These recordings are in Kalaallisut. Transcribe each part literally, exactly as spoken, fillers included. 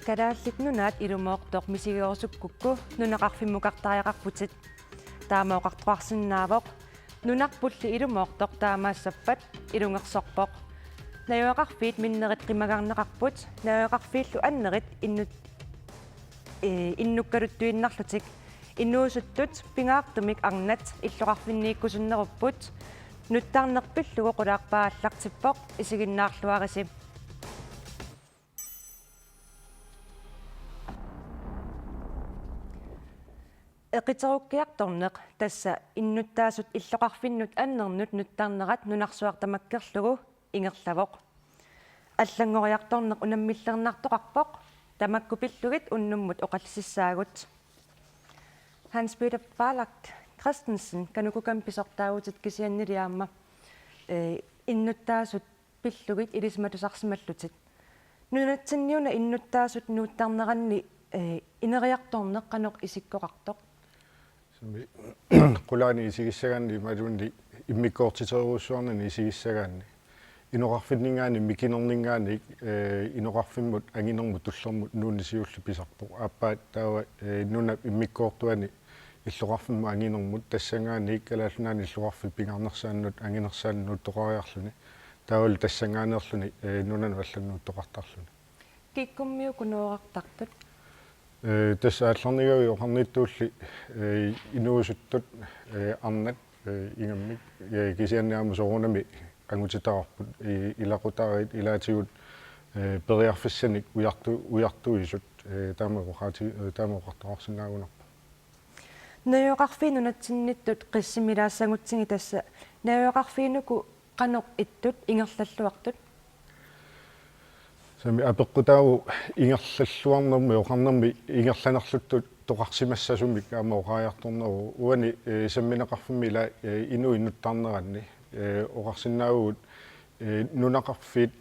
Kalaallit Nunaat ilumoortoq misigerusukkukku nunaqarfimmukartariaqarputit. Taama oqartoqarsinnaavoq. Nunarpulli ilumoortoq taamaassappat ilungersorpoq. Najugaqarfiit minnerit qimagarneqarput, najugaqarfiillu annerit innut-, ee, innukkaluttuinnarlutik. Inuusuttut pingaartumik arnat illoqarfinniikkusunnerupput. Nuttarneq pillugu qulaarpaa aallartippoq, isiginnaarluarisi. Eqiterukkiartorneq, tassa innuttaasut illoqarfinnut annernut nuttarnerat nunarsuaq tamakkerlugu ingerlavoq. Allanngoriartorneq unammillernartoqarpoq, tamakku pillugit unnummut oqallisissaagut. Hans Peter Ballak Christensen, KANUKOKA-mi pisortaavutit kisiannili aamma, ee, innuttaasut pillugit ilisimatusarsimallutit. Nunatsinniuna innuttaasut nuuttarneranni, ee, ineriartorneq qanoq isikkoqartoq? Sumi qulaani isigissagaanni imaluunniit immikkoortiterujussuarnini isigissagaanni. Inoqarfinninngaanniit mikinerninngaanniit, ee, inoqarfimmut anginermut tullermut nuunneq siulleq pisarpoq. Aappaat taava, ee, nunap immikkoortuani illoqarfimmut anginermut tassanngaanniit Kalaallit Nunaanni illoqarfiit pingaarnersaannut anginersaannut nuuttoqariarluni. Taavalu tassanngaanneerluni, ee, nunanut allanut nuuttoqartarluni. Kikkut-miukkut noorartartut? Ee, tassa aallarnigavit oqarnittulli, ee, inuusuttut, ee, arnat, ee, ingammik, ee, kisianni aamma soorunami angutitaqarput, ee, ilaqutariit ilaatigut, ee, periarfissanik ujartu-, ujartuisut, ee, taama oqaati-, ee, taama oqartoqarsinnaagunarpoq. Najugaqarfiit nunatsinniittut qissimilaassagutsigit, tassa najugaqarfiit uku qanoq ittut ingerlalluartut? Sami apeqqutaavoq ingerlalluarnermi oqarnermi ingerlanerluttoqarsimassasumik aamma oqariartorneruvoq. Uani, ee, sammineqarfimmi ila, ee, inuit nuttarneranni, ee, oqarsinnaavugut, ee, nunaqarfiit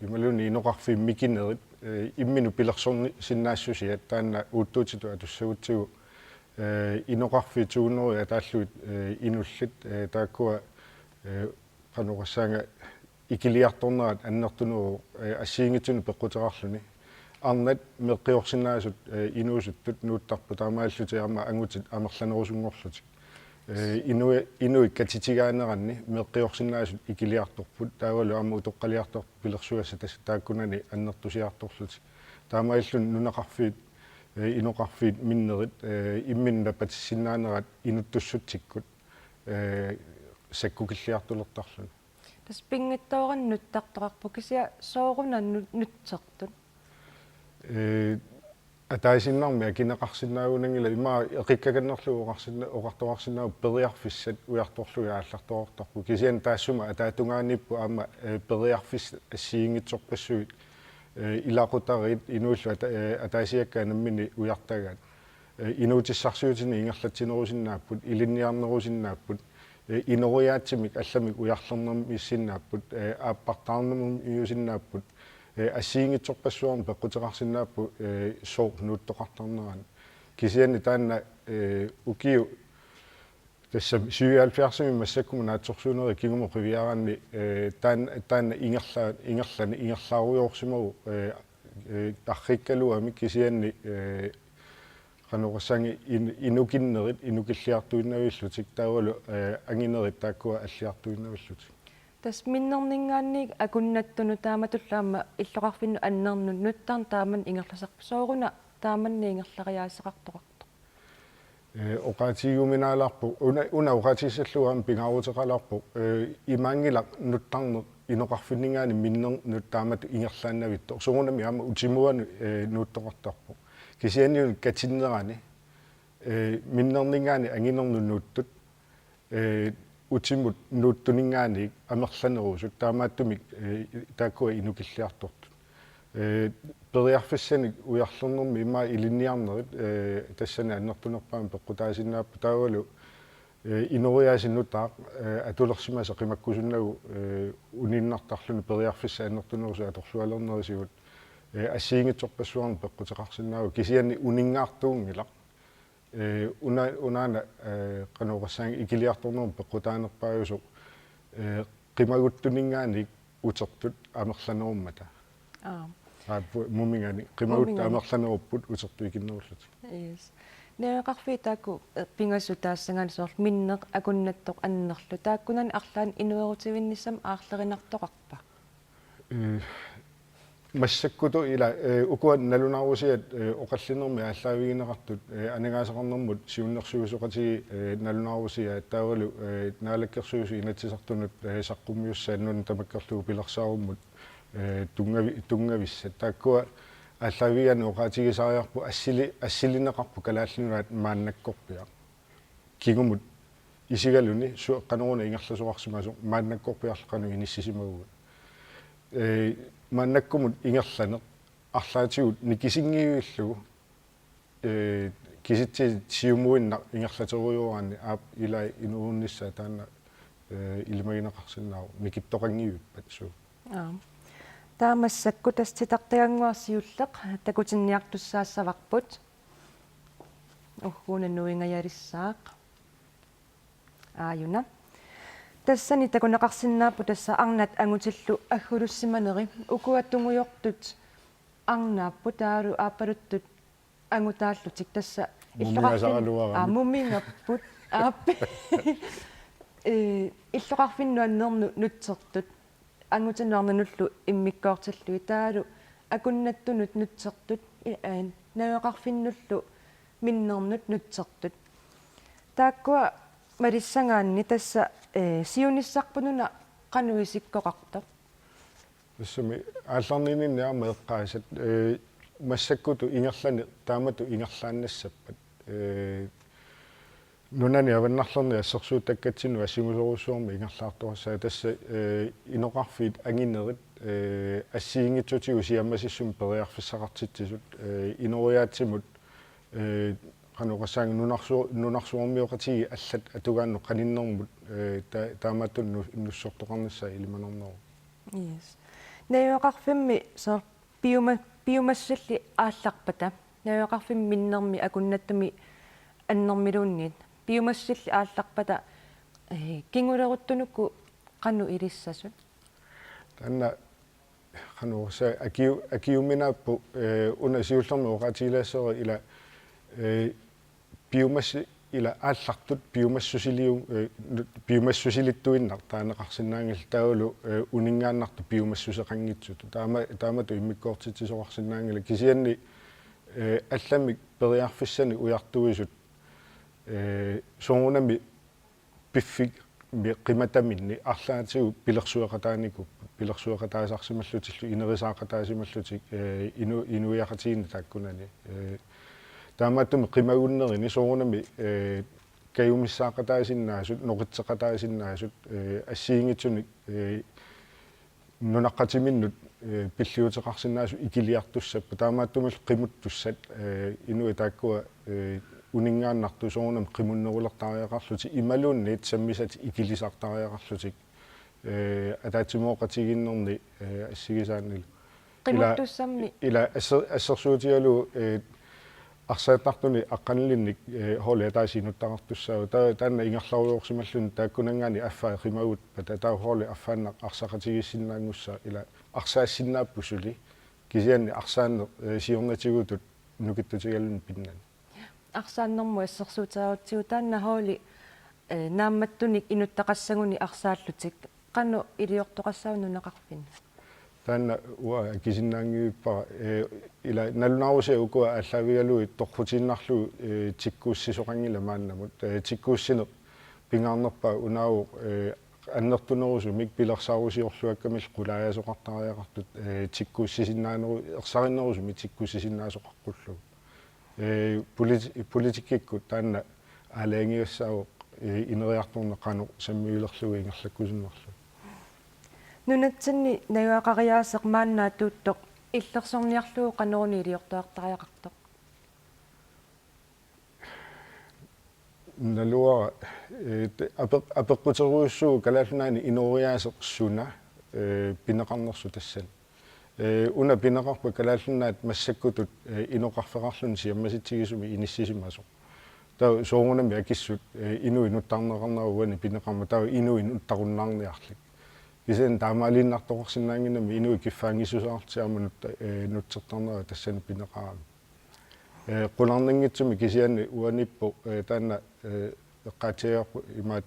imaluunniit inoqarfiit mikinerit, ee, imminut pilersorsinnaassusiat taanna uuttuutitut atussagutsigu, ee, inoqarfiit to hundrede ataallugit, ee, inullit, ee, taakkua, ee, qanoq oqassaanga ikiliartornerat annertuneruvoq, ee, assigiinngitsunik peqquteqarluni. Arnat meeqqiorsinnaasut, ee, inuusuttut nuuttarput taamaalillutik aamma angutit amerlanerusunngorlutik. Ee, inui-, inuit katitigaaneranni meeqqiorsinnaasut ikiliartorput, taavalu aamma utoqqaliartorput pilersugassat tassa taakkunani annertusiartorlutik. Taamaalilluni nunaqarfiit, ee, inoqarfiit minnerit, ee, imminut napatissinnaanerat inuttussutsikkut, ee, sakkukilliartulertarluni. Tassa pinngitsoorani nuttartoqarpoq, kisianni sooruna nu-, nutsertut? Ee, ataasiinnarmik akineqarsinnaagunanngilaq, ima eqikkakannerlugu oqarsinna-, oqartoqarsinnaavoq periarfissat ujartorlugit aallartoqartarput. Kisianni taassuma ataatungaaniippoq aamma, ee, periarfissat assigiinngitsorpassuit, ee, ilaqutariit inuillu ata-, ee, ataasiakkaat namminneq ujartagaat. Ee, inuutissarsiutinik ingerlatsinerusinnaapput, ilinniarnerusinnaapput, ee, inooriaatsimik allamik ujarlernermiussinnaapput, ee, aappartaarnermiusinnaapput, ee, assigiinngitsorpassuarnik peqquteqarsinnaapput, ee, sooq nuuttoqartarnerani. Kisianni taanna, ee, ukiut tassa syvoghalvfjerdsimi massakkut naatsorsuunerit kingumut qiviaraanni, ee, taan-, taanna ingerla-, ingerlani ingerlaarujoorsimavoq, ee, ee, arriikkaluamik kisianni, ee, qanoq oqassaanga in-, inukinnerit inukilliartuinnavillutik taavalu, ee, anginerit taakkua alliartuinnavillutik. Tassa minnerninngaanniit akunnattunut taamatullu aamma illoqarfinnut annernut nuttarneq taamani ingerlasarpoq, sooruna taamanna ingerlariaaseqartoqartoq? Ee, oqaatigiguminaalaarpoq, una, una oqaatigissallugu aamma pingaaruteqalaarpoq, ee, imaanngilaq nuttarneq inoqarfinninngaanniit minnernut taamatut ingerlaannavittoq. Soorunami aamma utimuanut, ee, nuuttoqartarpoq. Kisianni una katinnerani, ee, minnerninngaanniit anginernut nuuttut, ee, utimut nuuttuninngaanniit amerlanerusut, taamaattumik, ee, taakkua inukilliartortut. Ee, periarfissanik ujarlernermi immaqa ilinniarnerit, ee, tassani annertunerpaamik peqqutaasinnaapput taavalu, ee, inooriaaseq nutaaq, ee, atulersimasoq qimakkusunnagu, ee, uniinnartarluni periarfissat annertunerusut atorlualernerisigut, ee, assigiinngitsorpassuarnik peqquteqarsinnaavoq kisianni uninngaartuunngilaq. Ee, una-, unaana, ee, qanoq oqassaanga ikiliartornermut peqqutaanerpaajusoq, ee, qimaguttuninngaanniit utertut amerlanerummata. Aap. Aap, muminngaanniit. Qimagutta. Muminngaanniit. Amerlanerupput utertut ikinnerullutik. Yes. Najugaqarfiit taakku, eh, pingasut taassagaanni soorlu minneq akunnattoq annerlu. Taakkunani arlaannik inuerutivinnissamut aarlerinartoqarpa? Eh, massakkutut ila, eh, ukua nalunaarusiat, eh, oqallinnermi aallaavigineqartut, eh, aningaasaqarnermut siunnersuisoqatigiit, eh, nalunaarusiaat taavalu, eh, Naalakkersuisut Inatsisartunut, eh, saqqummiussaat nunat tamakkerlugu pilersaarummut, eh, tunngavi-, tunngavissat. Taakkua aallaavigaanni oqaatigisariaqarput assili-, assilineqarpoq Kalaallit Nunaat maannakkorpiaq. Kingumut isigaluni sueqqaneruna ingerlasoqarsimasoq maannakkorpiarlu qanoq inissisimagugut. Eh, maannakkumut ingerlaneq arlaatigut nikisinngivillugu, eh, kisitsisit siumuinnaq ingerlaterujoraanni aap ilai inuunissaa taanna, eh, ilimagineqarsinnaavoq nikittoqanngivippat suu. Aap. Taava massakkut tassa titartagannguaq siulleq takutinniartussaassavarput. Ugguuna nuingajalissaaq. Aajuna. Tassani takuneqarsinnaapput tassa arnat angutillu aggulussimaneri, ukua tungujortut arnaapput taavalu aappaluttut angutaallutik tassa illoqarfin-, Muminngasaraluarami. Aa, muminngapput. Aap. Eh, illoqarfinnut annernut nutsertut. Angutinut arnanullu immikkoortillugit taavalu akunnattunut nutsertut, eh, eh, najugaqarfinnullu minnernut nutsertut. Taakkua malissagaanni tassa, eh, siunissarput una qanoq isikkoqartoq? Tassami aallarniinninni aamma eqqaasat, eh, massakkutut ingerlaneq taamatut ingerlaannassappat. Eh, nunani avannarlerni assersuuttakkatsinnut assingusorujussuarmik ingerlaartorassaaq tassa, eh, inoqarfiit anginerit, eh, assigiinngitsutigut siammasissumik periarfissaqartitsisut, eh, inooriaatsimut, eh, qanoq oqassaanga nunarsu-, nunarsuarmioqatigiit allat atugaannut qaninnermut, eh, ta-, taamaattunut nu-, nussortoqarnissaa ilimanarneruvoq. Yes. Najugaqarfimmi soorlu piuma-, piumassulli aallarpata, najugaqarfimmi minnermi akunnattumi annermiluunniit, piumassulli aallarpata, eh, kinguleruttunuku qanoq ilissasut? Taanna qanoq oqassaanga akiu-, akiuminaappoq, eh, una siullermik oqaatigilaassavara ila, eh, piumassu-, ila aallartut piumassusiliu-, eh, nu-, piumassusilittuinnaq taaneqarsinnaanngillat taavalu, eh, uninngaannartut piumassuseqanngitsutut. Taama-, taamatut immikkoortitsisoqarsinnaanngilaq kisianni, eh, allamik periarfissanik ujartuisut, eh, soorunami piffimmi qimataminni arlaatigut pilersueqataanikuupput, pilersueqataasarsimallutillu ineriartoqataasimallutik, eh, inu-, inuiaqatigiinni taakkunani. Eh, taamaattumik qimagunnerini soorunami, eh, kajumissaaqataasinnaasut, noqitseqataasinnaasut, eh, assigiinngitsunik, eh, nunaqqatiminnut, eh, pilliuteqarsinnaasut ikiliartussappat, taamaattumillu qimuttussat, eh, inuit taakkua, eh, uninngaannartut soorunami qimunnerulertariaqarlutik imaluunniit sammisatik ikilisartariaqarlutik, eh, ataatsimooqatigiinnerni, eh, assigisaannilu. Ila, Qimuttussammi. Ila asser-, assersuutigalugu, eh, arsaattartunik aqqanilinnik, eh, holdi ataaseq inuttaqartussaavoq. Ta-, taanna ingerlarujoorsimalluni taakkunanngaanniit affaa qimaguppata taava holdi affaannaq arsaqatigiissinnaanngussaaq ila arsaassinnaapput suli. Kisianni arsaanneq, eh, siornatigut nukittutigalugu pinnani. Arsaannermut assersuuterutsigu taanna holdi, eh, naammattunik inuttaqassaguni arsaallutik. Qanoq iliortoqassaava nunaqarfinni? Taanna uanga akisinnaanngivippara, eh, ila nalunaarusiat ukua aallaavigalugit toqqutiinnarlugu, eh, tikkuussisoqanngilaq maannamut. Eh, tikkuussineq pingaarnerpaaq unaavoq, eh, annertunerusumik pilersaarusiorluakkamillu qulaajasoqartariaqartut, eh, tikkuussisinnaaneru-, ersarinnerusumik tikkuussisinnaasoqaqqullugu. Eh, politi-, politikkikkut taanna aalajangigassaavoq, eh, ineriartorneq qanoq sammivilerlugu ingerlakkusunnerlugu. Nunatsinni najugaqariaaseq maanna atuuttoq illersorniarlugu qanoruna iliortoqartariaqartoq? Naluara, eh, te-, apeq-, apeqquterujussuuvoq Kalaallit Nunaanni inooriaaseq suna, eh, pineqarnersoq tassani. Eh, una pineqarpoq Kalaallit Nunaat massakkutut, eh, inoqarfeqarluni siammasitsigisumik inissisimasoq. Taava soorunami akissut, eh, inuit nuttarneqarnerat uani pineqarmat taava inuit nuttarunnaarniarlik. Kisianni taamaaliinnartoqarsinnaannginnami inuit kiffaanngissuseqartut aamma nut-, eh, nutsertarnerat tassani pineqarami. Eh, qularnanngitsumik kisianni uaniippoq, eh, taanna, eh, eqqaatsiarput imaat,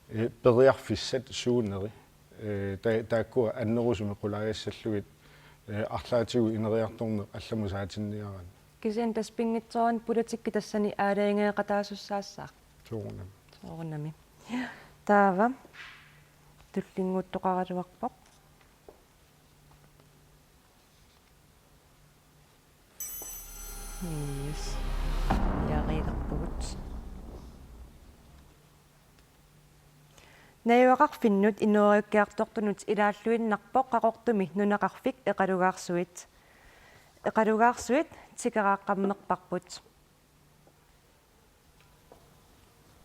eh, periarfissat suuneri. Eh, ta-, taakkua annerusumik qulaajassallugit, eh, arlaatigut ineriartorneq allamut saatinniaraanni. Kisianni tassa pinngitsoorani politikki tassani aalajangeeqataasussaassaaq. Soorunami. Soorunami. Taava tullinnguuttoqaraluarpoq. Yes. Jaariilerpugut. Najugaqarfinnut inuerukkiartortunut ilaalluinnarpoq Qaqortumi nunaqarfik Eqalugaarsuit. Eqalugaarsuit tikeraaqqammerparput.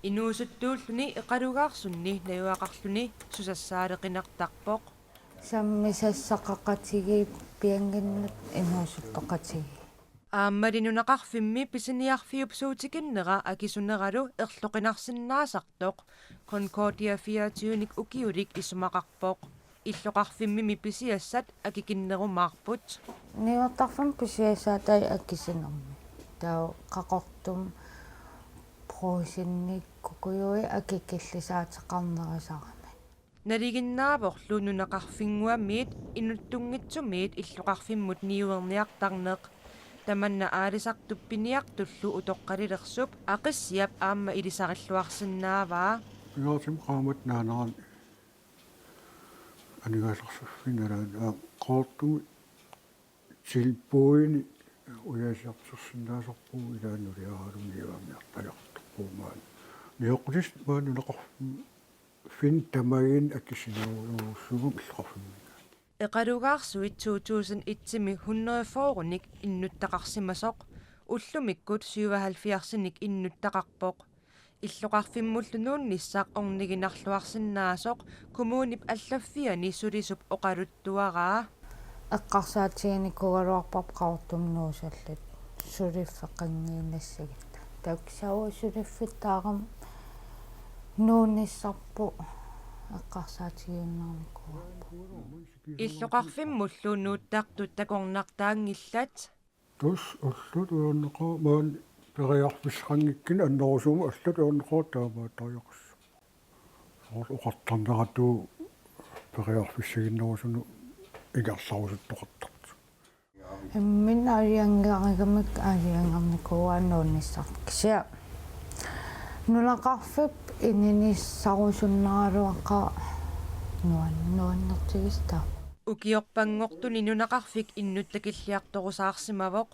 Inuusuttuulluni Eqalugaarsunni najugaqarluni susassaaleqinartarpoq. Sammisassaqaqatigiit piannginnat inuusuttoqatigiit. Aammali nunaqarfimmi pisiniarfiup suutikinnera akisuneralu erloqinarsinnaasartoq Concordia fireogtyvenik ukiulik isumaqarpoq. Illoqarfimmimi pisiassat akikinnerumaarput. Niuertarfimmi pisiassaatai akisunermi. Taava Qaqortumi Brugsenimi Kukujui akikillisaateqarnerusaramik. Nalinginnaavorlu nunaqarfinnguamiit inuttunngitsumiit illoqarfimmut niuerniartarneq. Tamanna aalisartup piniartullu utoqqalilersup Aqissiap aamma ilisarilluarsinnaavaa. Pingaartumik qaammat naanerani aningaasarsiorfinnalaani, aa, Qaqortumi tilbudinik ujaasiartorsinnaasarpugut, ilaanni uliaralumi niuerniartariaqartarpugut maani. Nioqqutissat maani nunaqarfimmi tamaani akisunerujussuugami illoqarfimminngaanniit. Eqalugaarsuit to tusind et-imi hundrede fyrrenik innuttaqarsimasoq, ullumikkut syvoghalvfjerdsinik innuttaqarpoq. Illoqarfimmullu nuunnissaq orniginarluarsinnaasoq kommunip allaffiani sulisup oqaluttuaraa. Eqqarsaatiginikuugaluarparput Qaqortumi nuusallit suliffeqanngiinnassagit. Taava kisianni suliffittaarami nuunnissarput eqqarsaatigiinnarnikuuarput. Illoqarfimmullu nuuttartut takornartaanngillat. Tassa allatut ajornaqaaq maani periarfissaqanngikkuni annerusumik allatut ajornaqaaq taamaattariaqassaaq. Soorlu oqartarneratut periarfissaginnerusunut ingerlarusuttoqartartut. Imminut aalajangeerigamikku aalajangeernikuuaat nuunnissartik. Kisianni nunaqarfik ininissarusunnaraluaqaaq nuan-, nuannertigisartaa. Ukiorpanngortuni nunaqarfik innuttakilliartorusaarsimavoq.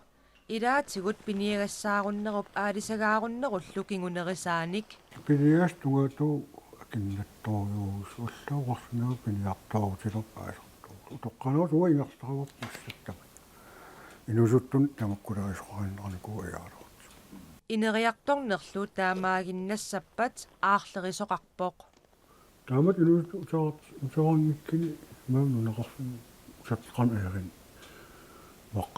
Ilaatigut piniagassaarunnerup aalisagaarunnerullu kingunerisaanik. Piniagassat tungaatigut akinnattoorujussuullugit oqarsinnaavat piniartuutilerput aalisartuutilerput. Utoqqaannartumik ingerlaruarput massakkut. Inuusuttunut tamakku ilagisoqarinnarnikuuaat. Ineriartornerlu taamaaginnassappat aarlerisoqarpoq. Taamatut inuusuttunut uteqar-, uteqanngikkuni maani nunaqarfimmi utertaqarneq ajornarpoq.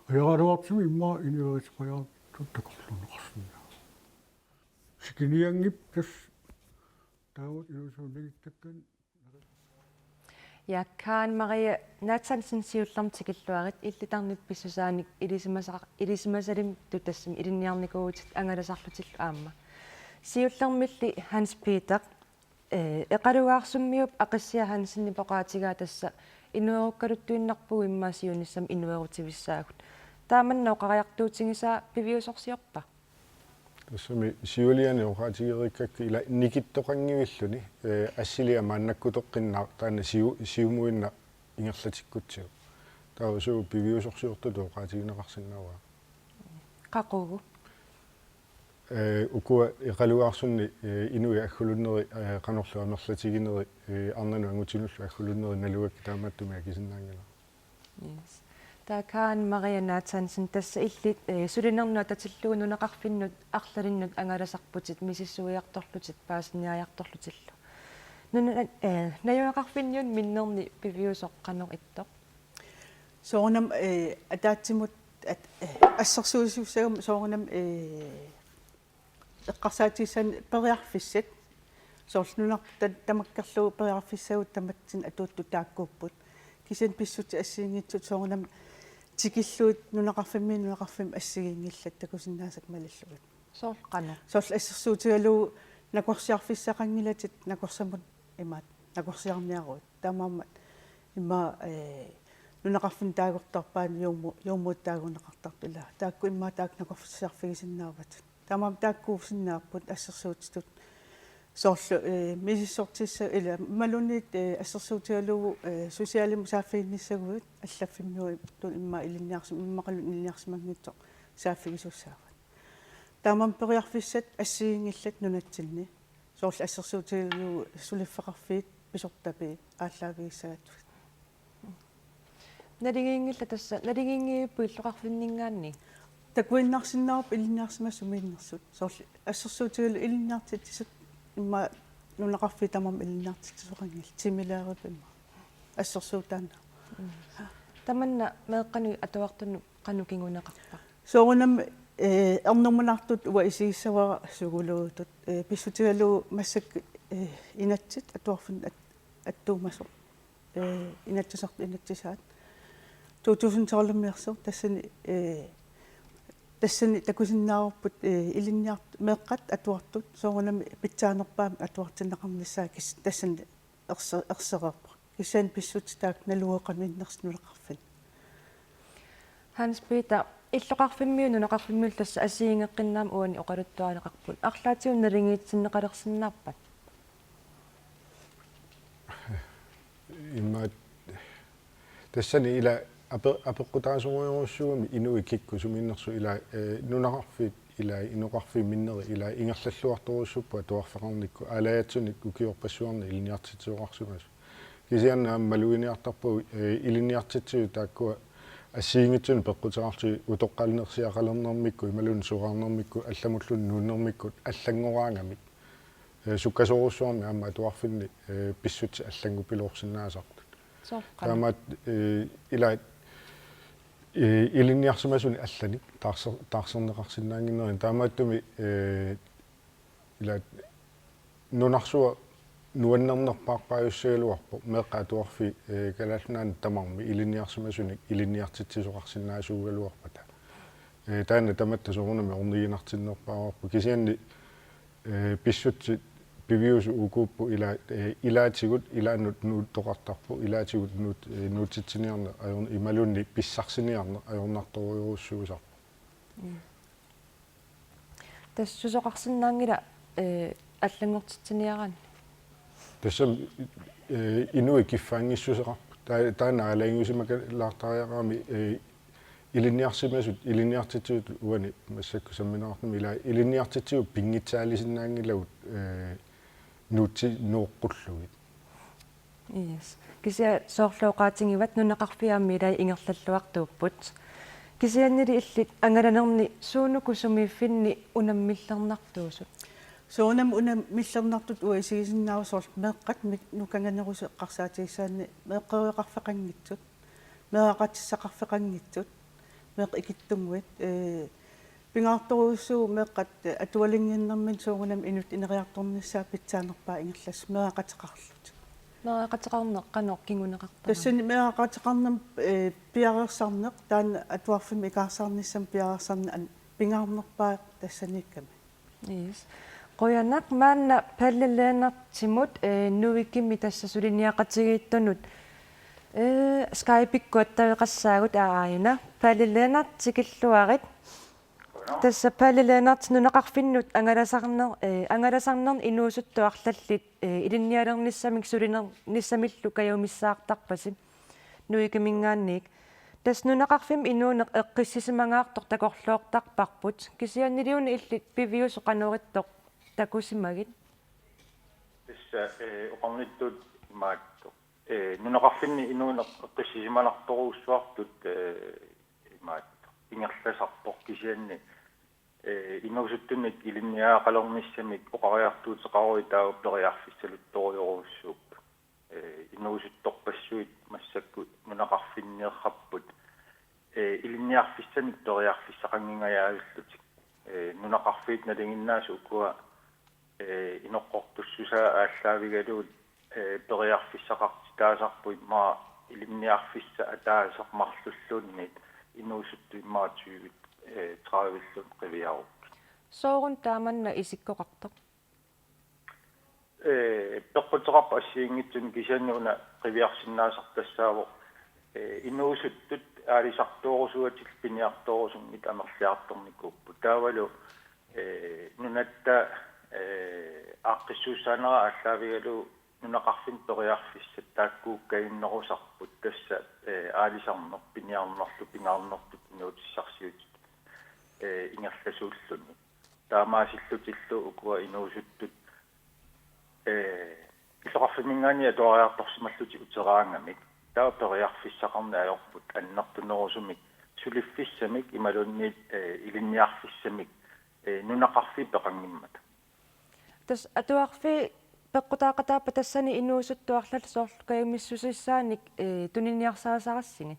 Qiaraluartumik immaqa inueritipajaartut takorluuinnarsinnaavoq. Sikinianngippat taamatut inuusunnanngittakkanik. Ja, Karen Marie Nathansen, siullermik tikilluarit, illit tarnip pissusaanik ilisimasaq-, ilisimasalimmik tassami ilinniarnikuuvutit angalasarlutillu aamma. Siullermilli Hans Peter, eh, Eqalugaarsummiup Aqissiaq Hansenip oqaatigaa tassa inuerukkaluttuinnarpugut immaqa siunissami inuerutivissaagut. Taamanna oqariartuutigisaa piviusorsiorpa? Tassami siuliani oqaatigereerikkakku ila nikittoqanngivilluni, eh, assiliaq maannakkutoqqinnaaq taanna siu-, siumuinnaq ingerlatikkutsigu. Taava suut piviusorsiortutut oqaatigineqarsinnaavaa? Qaqugu? Eh, ukua Eqalugaarsunni, eh, inuit aggulunneri, eh, qanorlu amerlatigineri, eh, arnanut angutinullu aggulunneri nalugakkit taamaattumik akisinnaanngilara. Yes. Taava Karen Marie Nathansen, tassa illit, eh, sulinernut atatillugu nunaqarfinnut arlalinnut angalasarputit misissuiartorlutit paasiniariartorlutillu. Nuna-, eh, najugaqarfinniunut minnerni piviusoq qanoq ittoq? Soorunami, eh, ataatsimut at-, eh, assersuisussagami soorunami, eh, eqqarsaatigissaanni periarfissat. Soorlu nunarput tamakkerlugu periarfissagut tamatsinnut atuuttut taakkuupput. Kisianni pissutsit assigiinngitsut soorunami tikillugit nunaqarfimmiit nunaqarfimmut assigiinngillat takusinnaasakka malillugit. Soorlu qanoq? Soorlu assersuutigalugu nakorsiarfissaqanngilatit nakorsamut imaattoq nakorsiarniaruit. Taamaammat immaqa, ee, nunaqarfinni taagortarpaat juummu-, juummuit taaguneqartartut ilaa. Taakku immaqa taakku nakorsiarfigisinnaavatit. Taamaammat taakkuusinnaapput assersuutitut. Soorlu, ee, misissortissat ilaa imaluunniit, ee, assersuutigalugu, ee, socialimut saaffiginnissaguit allaffimmiut immaqa ilinniarsim-, immaqalu ilinniarsimanngitsoq saaffigisussaavat. Taamaammat periarfissat assigiinngillat nunatsinni. Soorlu assersuutigalugu suliffeqarfiit pisortapii aallaavigissagatsigit. Naligiinngillat tassa, naligiinngivipput illoqarfinninngaanniit? Takuinnarsinnaavarput ilinniarsimasut sumiinnersut. Soorlu assersuutigalugu ilinniartitsisut immaqa nunaqarfiit tamarmik ilinniartitsisoqanngillat, timelærerput immaqa. Assersuutaannaq. Tamanna meeqqanut atuartunut qanoq kinguneqarpa? Soorunami, ee, ernumanartut uanga isigissavara psykologitut, ee, pissutigalugu massakkut, ee, inatsit atuarfinni at-, attuumasoq. Ee, inatsisartut inatsisaat. To tusind tolv-imiisoq tassani, ee, tassani takusinnaavarput, ee, ilinniart-, meeqqat atuartut soorunami pitsaanerpaamik atuartinneqarnissaat kis-, tassani erse-, ersereerpoq. Kisianni pissutsit taakku naluara qanoq innersut nunaqarfinni. Hans Peter, illoqarfimmiut nunaqarfimmiullu tassa assigiinngeqqinnaamik uani oqaluttuarineqarput. Arlaatigut naligiissinneqalersinnaappat? Immaqa tassani ila ape-, apeqqutaasorujorujussuugami inuit kikkut sumiinnersut ila, ee, nunaqarfiit ila inoqarfiit minnerit ila ingerlalluartorujussuupput atuarfeqarnikkut aalajatsunik ukiorpassuarni ilinniartitsisoqarsimasut. Kisianni aamma maluginiartarpagut, ee, ilinniartitsisut taakkua assigiinngitsunik peqquteqarlutik utoqqalinersiaqalernermikkut imaluunniit soraarnermikkut allamulluunniit nuunnermikkut allanngoraangamik. Ee, sukkasoorujussuarmik aamma atuarfinni, ee, pissutsit allannguppiloorsinnaasartut. Soorlu qanoq? Taamaat, ee, ila, ee, ilinniarsimasunik allanik taarser-, taarserneqarsinnaannginnerini. Taamaattumik, ee, ila nunarsuaq nuannernerpaarpaajussagaluarpoq meeqqat atuarfiit, ee, Kalaallit Nunaannut tamarmik ilinniarsimasunik ilinniartitsisoqarsinnaasuugaluarpata. Ee, taanna tamatta soorunami orniginartinnerpaajuarpoq. Kisianni ee, pissutsit piviusut ukuupput ila-, ee, ilaatigut ilaannut nuuttoqartarpoq, ilaatigut nuut-, ee, nuutitsiniarneq ajor-, imaluunniit pissarsiniarneq ajornartorujorujussuusarpoq. Mm. Tassa susoqarsinnaanngilaq, ee, allanngortitsiniaraanni? Tassami, ee, inuit kiffaanngissuseqarput. Ta-, taanna aalajangiusimakalaartariaqarami, ee, ilinniarsimasut, ilinniartitsisut uani massakkut sammineqartarmata ila ilinniartitsisut pinngitsaalisinnaanngilagut, ee, nuutsi-, nuuqqullugit. Yes. Kisianni soorlu oqaatigivat nunaqarfiit aamma ilai ingerlalluartuupput. Kisiannili illit angalanerni suunuku sumiiffinni unammillernartuusut? Soorunami unammillernartut uanga isigisinnaavara soorlu meeqqat mik-, nukanganerusut eqqarsaatigissaanni meeqqeriveqarfeqanngitsut, meeraqatissaqarfeqanngitsut, meeqqat ikittunnguit, ee, pingaartorujussuuvoq meeqqat, ee, atualinnginnerminni soorunami inuttut ineriartornissaat pitsaanerpaat ingerlasoq meeraqateqarlutik. Meeraqateqarneq qanoq kinguneqartarami? Tassani meeraqateqarnermut, ee, piareersarneq, taanna atuarfimmi ikaarsaarnissamut piareersarneq an-, pingaarnerpaaq tassaniikkami. Yes. Qujanaq, maanna Palle Lennartimut, ee, Nuikimi tassa suliniaqatigiittunut, ee, Skype-ikkut attaveqassaagut aajuna. Palle Lennart, tikilluarit. Tassa Palle Lennart nunaqarfinnut angalasarner-, ee, angalasarnerni inuusuttut arlallit, ee, ilinnialernissamik sulinernissamillu kajumissaartarpasi Nuikiminngaanniit. Tassa nunaqarfimmi inuuneq eqqissisimangaartoq takorloortarparput. Kisianniliuna illit piviusut qanoq ittoq takusimagit? Tassa, ee, oqarnittut imaattoq. Ee, nunaqarfinni inuuneq eqqissisimanartorujussuartut, ee, imaattoq. Ingerlasarpoq kisianni, ee, inuusuttunut ilinniagaqalernissamik oqariartuuteqaruit taava periarfissaluttorujorujussuupput. Ee, inuusuttorpassuit massakkut nunaqarfinniinnarput, ee, ilinniarfissanik periarfissaqanngingajaallutik. Ee, nunaqarfiit nalinginnaasut ukua Ee, inoqqortussusaa aallaavigalugu, ee, periarfissaqartitaasarpoq immaqa ilinniarfissaq ataaseq marlulluunniit inuusuttut immaqa tyve, ee, tredive-llu qiviarukkit. Sooruna taamanna isikkoqartoq? Ee, peqquteqarpoq assigiinngitsunik, kisianni una qiviarsinnaasarput tassaavoq, ee, inuusuttut aalisartoorusuatillu piniartoorusunngitsut amerliartornikuupput. Taavalu, ee, nunatta, ee, aaqqissuussaanera aallaavigalugu nunaqarfinni periarfissat taakkuukkajunnerusarput, tassa, ee, aalisarneq, piniarnerlu, pingaarnerlu inuutissarsiutit, ee, ingerlasuulluni. Taamaasillutillu ukua inuusuttut, ee, illoqarfimminngaanniit atuariartorsimallutik uteraangamik, taava periarfissaqarneq ajorput annertunerusumik suliffissamik imaluunniit, ee, ilinniarfissamik, ee, nunaqarfiit peqanngimmata. Tassa atuarfii peqqutaaqataappat tassani inuusuttut arlallit soorlu kajumissuserisaanik, ee, tuniniarsarisarassigit?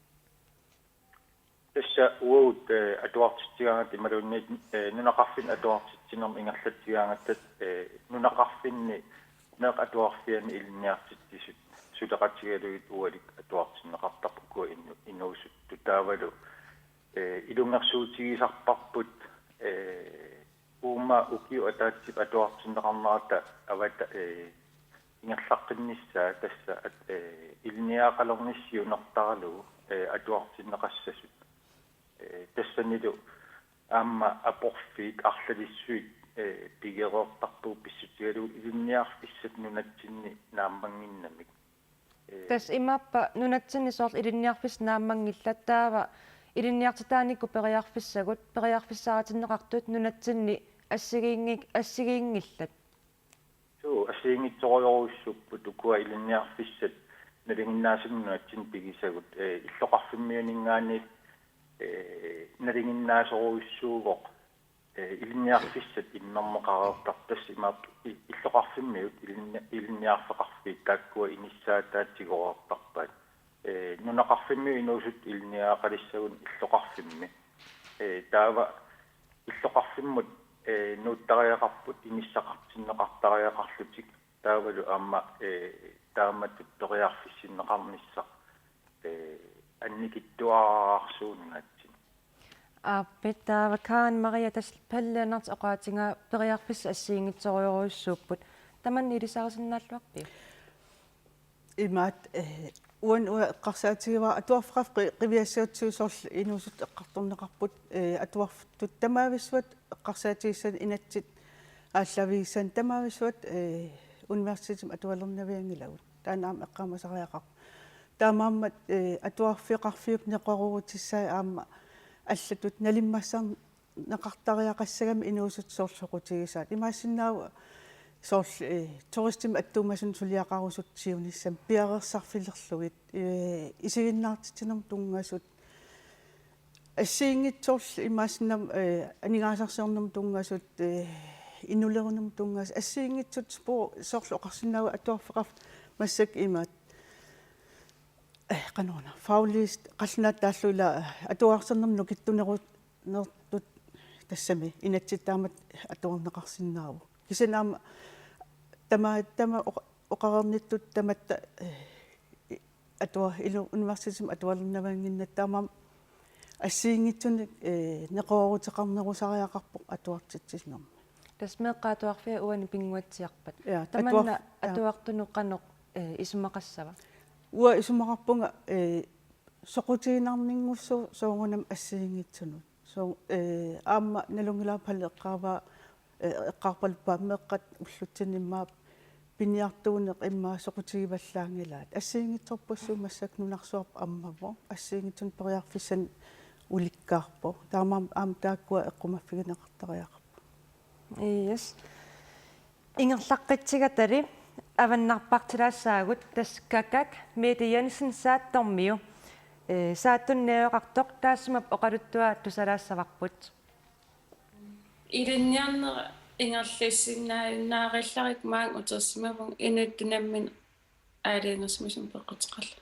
Tassa uagut, ee, atuartitsigaangatta imaluunniit, ee, nunaqarfinni atuartitsinermi ingerlatsigaangatta, ee, nunaqarfinni meeqqat atuarfianni ilinniartitsisut suleqatigalugit ualikkut atuartinneqartarput ukua inu-, inuusuttut, taavalu, ee, ilungersuutigisarparput, ee, uuma ukiup ataatsip atuartinneqarnerata avata-, ee, ingerlaqqinnissaa, tassa at-, ee, ilinniagaqalernissaq siunertaralugu, ee, atuartinneqassasut. Ee, tassanilu aamma aporfiit arlalissuit, ee, pigereertarpagut pissutigalugu ilinniarfissat nunatsinni naammannginnamik. Ee, tassa imaappa nunatsinni soorlu ilinniarfissat naammanngillat, taava ilinniartitaanikkut periarfissagut, periarfissaatinneqartut nunatsinni assigiinngik-, assigiinngillat? Suu, assigiinngitsorujorujussuupput ukua ilinniarfissat nalinginnaasumik nunatsinni pigisagut, ee, illoqarfimmiuninngaanniit, ee, nalinginnaasorujussuuvoq, ee, ilinniarfissat immerneqareertartut, tassa imaappoq i-, illoqarfimmiut ilinni-, ilinniarfeqarfiit taakkua inissaataat tigoreertarpaat. Ee, nunaqarfimmiut inuusuttut ilinniagaqalissagunik illoqarfimmi. Ee, taava illoqarfimmut, ee, nuuttariaqarput inissaqartinneqartariaqarlutik, taavalu aamma, ee, taamatut periarfissinneqarnissaq, ee, annikitsuararsuup nunatsinni. Aap, taava Karen Maria, tassa Palle Lennert oqaatigaa periarfissat assigiinngitsorujorujussuupput. Tamanna ilisarisinnaalluarpiuk? Imaat, ee, uani uanga eqqarsaatigivara atuarfeqarfik qi-, qiviassagatsigu soorlu inuusuttut eqqartorneqarput, ee, atuarfittut tamaavissuat eqqarsaatigissanik inatsit aallaavigissanik tamaavissuat, ee, universitetimut atualernavianngilagut. Taanna aamma eqqaamasariaqarpoq. Taamaammat, ee, atuarfeqarfiup neqeroorutissai aamma allatut nalimmassarneqartariaqassagamik inuusuttut soorlu soqutigisaat. Imaassinnaavoq soorlu, ee, turistimik attuumasumik suliaqarusutut siunissami piareersarfilerlugit, ee, isiginnaartitsinermut tunngasut. Assigiinngitsorlu imaassinnaavoq, ee, aningaasarsiornermut tunngasut, ee, inulerinermut tunngasut. Assigiinngitsut spo-, soorlu oqarsinnaavoq atuarfeqarfik massakkut imaat, ee, qanoruna, fagligt qallunaatut taallugu ila, ee, atuarsiornermut nukittuneru-, nertut tassami inatsit taamatut atuarneqarsinnaavoq. Kisianni aamma tama-, tama oqa-, oqareernittut tamatta, ee, atua-, ilu-, universitetimut atualernaviannginnatta taamaammat assigiinngitsunik, ee, neqerooruteqarnerusariaqarpoq atuartitsinermi. Tassa meeqqat atuarfiat uani pinnguatsiarpat. Ja, tamanna atuarf-, ja. Atuartunut qanoq, ee, isumaqassava? Uanga isumaqarpunga, ee, soqutiginarninngussaaq soorunami assigiinngitsunut. So, ee, aamma nalunngilara Palle eqqaavaa, ee, eqqaarpaluppaa meeqqat ullutsinni immaqa piniartuuneq immaqa soqutigivallaanngilaat. Assigiinngitsorpassuit massakkut nunarsuarput ammavoq. Assigiinngitsunik periarfissanik ulikkaarpoq. Taamaammat aamma taakkua eqqumaffigineqartariaqarput. Yes. Ingerlaqqitsigatali avannarpartilaassaagut, tassa Kakak Mette Jensen Saattormiu. Ee, Saattunik najugaqartoq taassuma oqaluttuaa tusalaassavarput. Ilinniarnera ingerlassinnaajunnaarallarikka maanga utersimavunga, inuttut nammineq aalajangersimasumik peqquteqarlunga.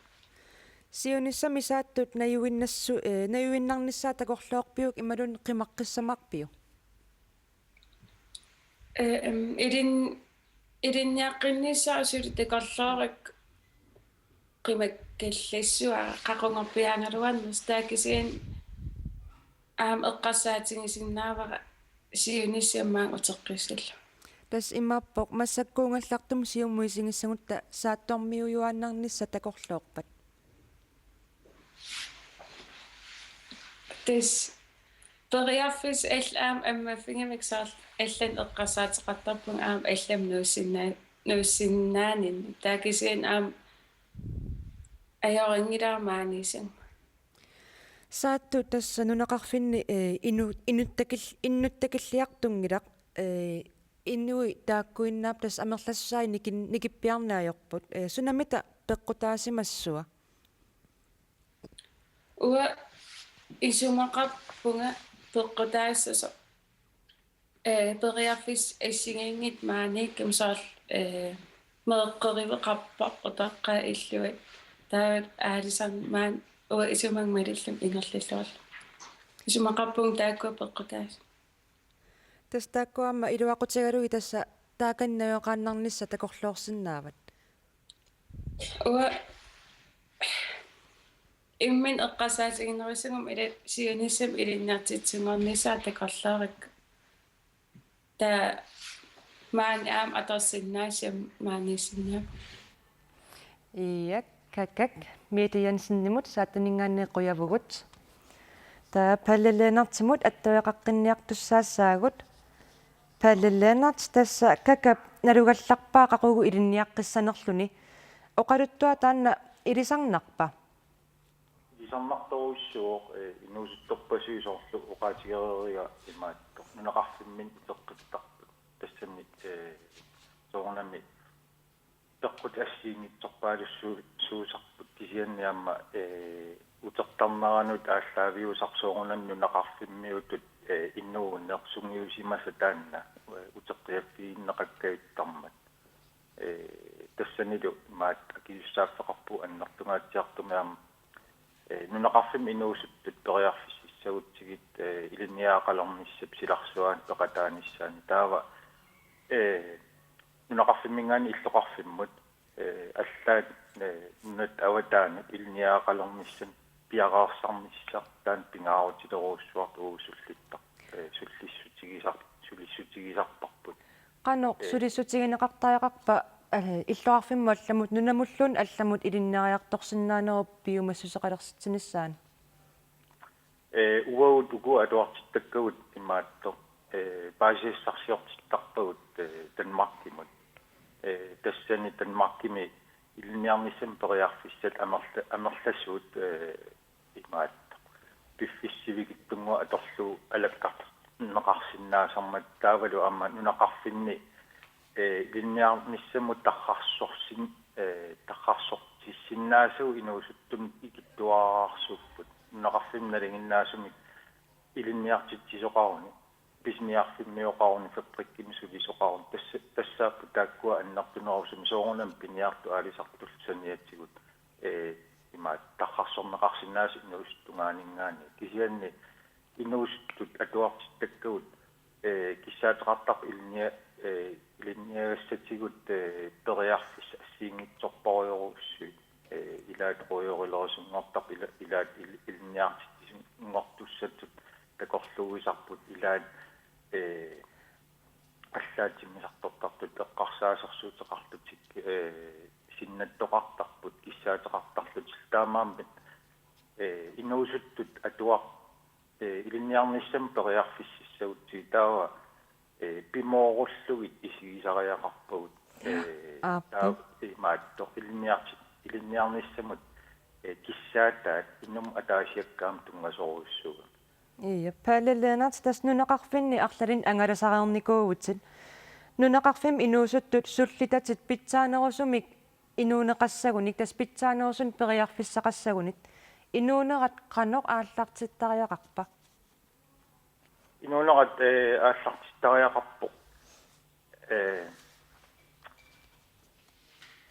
Siunissami Saattut najuinnassu-, ee, najuinnarnissaa takorloorpiuk imaluunniit qimaqqissavarpiuk? Ee, em, ilin-, ilinniaqqinnissaq suli takorloorakku qimakkallassuara qaqugorpiaagaluarnersoq, taava kisianni aamma eqqarsaatigisinnaavara siunissami maanga uteqqissallugu. Tassa imaappoq massakkuugallartumik siumut isigissagutta saattormiujuaannarnissaq takorloorpat? Tassa periarfissat allat aamma ammaffigamik soorlu allanik eqqarsaateqartarpunga aamma allamut nuussinnaa-, nuussinnaaninni. Taava kisianni aamma ajorinngilaq maaniissamut. Saattu, tassa nunaqarfinni, eh, inu-, inuttakil-, inuttakilliartunngilaq, eh, inuit taakkuinnaat tassa amerlassusaat nikin-, nikippiarneq ajorput. Eh, sunamita peqqutaasimassua? Uanga isumaqarpunga peqqutaassasoq, ee, periarfissat assigiinngitsut maaniikkami, soorlu, ee, meeqqeriveqarpoq utoqqaat illuat. Taava aalisarneq maani uanga isumaga malillunga ingerlalluarlunga. Isumaqarpunga taakkua peqqutaasut. Tassa taakku aamma iluaqutigalugit tassa taakani najugaqaannarnissaq takorloorsinnaavat? Uanga imminut eqqarsaatiginerusuguma ila siunissami ilinniartitsisunngornissaa takorloorakku. Taava maani aamma atorsinnaassama maaniissinnaavara. Iak, kakak, Mette Jensenimut Saattuninngaanniit qujavugut. Taava Palle Lennartimut attaveqaqqinniartussaassaagut. Palle Lennart, tassa kakap nalugallarpaa qaqugu ilinniaqqissanerluni. Oqaluttuaq taanna ilisarnarpa? Ilisarnartorujussuuvoq, eh, inuusuttorpassuit soorlu oqaatigereeriga imaattoq nunaqarfimminni uteqqittarput. Tassami, eh, soorunami peqqutit assigiinngitsorpaalussuusarput kisianni aamma, eh, utertarneranut aallaaviusarpoq soorunami nunaqarfimmiutut, eh, inuuneq sungiusimasaq taanna, eh, uteqqiaffigineqakkajuttarmat. Eh, tassanilu imaattoq akisussaaffeqarpugut annertungaatsiartumik aamma, eh, nunaqarfimmi inuusuttut periarfississagutsigit, eh, ilinniagaqalernissap silarsuaani peqataanissaani. Taava, eh, nunaqarfimminngaanniit illoqarfimmut, eh, allaat, eh, nunatta avataanut ilinniagaqalernissannut piareersarnissaq taanna pingaarutilerujussuartut uagut sullittar-, eh, sullissutigisar-, sulissutigisarparput. Qanoq, eh, sulissutigineqartariaqarpa, eh, illoqarfimmut allamut, nunamulluunniit allamut ilinniariartorsinnaanerup piumassuseqalersitsinissaanut? Eh, uagut uku atuartittakkagut imaattoq, eh, paasisassarsiortittarpagut, eh, Danmarkimut. Eh, tassani Danmarkimi ilinniarnissamut periarfissat amerla-, amerlasuut, eh, imaattoq piffissaq sivikitsunnguaq atorlugu alakkarneqarsinnaasarmat taavalu aamma nunaqarfinni, eh, ilinniarnissamut tarrarsorsin-, eh, tarrarsortissinnaasagut inuusuttunut ikittuararsuupput. Nunaqarfimmi nalinginnaasumik ilinniartitsisoqaruni, pisiniarfimmioqaruni, fabrikkimi sulisoqaruni. Tassa-, tassaapput taakkua annertunerusumik soorunami piniartut aalisartullu saniatigut, eh, imaattoq tarrarsorneqarsinnaasut inuusuttut tungaanninngaanniit. Kisianni inuusuttut atuartittakkagut, eh, kissaateqartarput ilinnia-, eh, ilinniagassatigut, eh, periarfissat assigiinngitsorpassuarujussuit, eh, ilaat ruujorilerusunngortarput, ila-, ilaat il-, ilinniartitsisunngortussatut takorluuisarput, ilaat, eh, allaat timmisartortartut eqqarsaasersuuteqarlutik, eh, sinnattoqartarput, kissaateqartarlutik. Taamaammat, eh, inuusuttut atuar-, eh, ilinniarnissamut periarfississagutsigit taava, eh, pimoorullugit isigisariaqarpagut. Eh, aap, taava imaattoq ilinniarti-, ilinniarnissamut, eh, kissaataat inummut ataasiakkaamut tunngasorujussuugami. Ija, Palle Lennart, tassa nunaqarfinni arlalinni angalasareernikuuvutit. Nunaqarfimmi inuusuttut sullitatit pitsaanerusumik inuuneqassagunik, tassa pitsaanerusunik periarfissaqassagunik. Inuunerat qanoq aallartittariaqarpa? Inuunerat, eh, aallartittariaqarpoq, eh,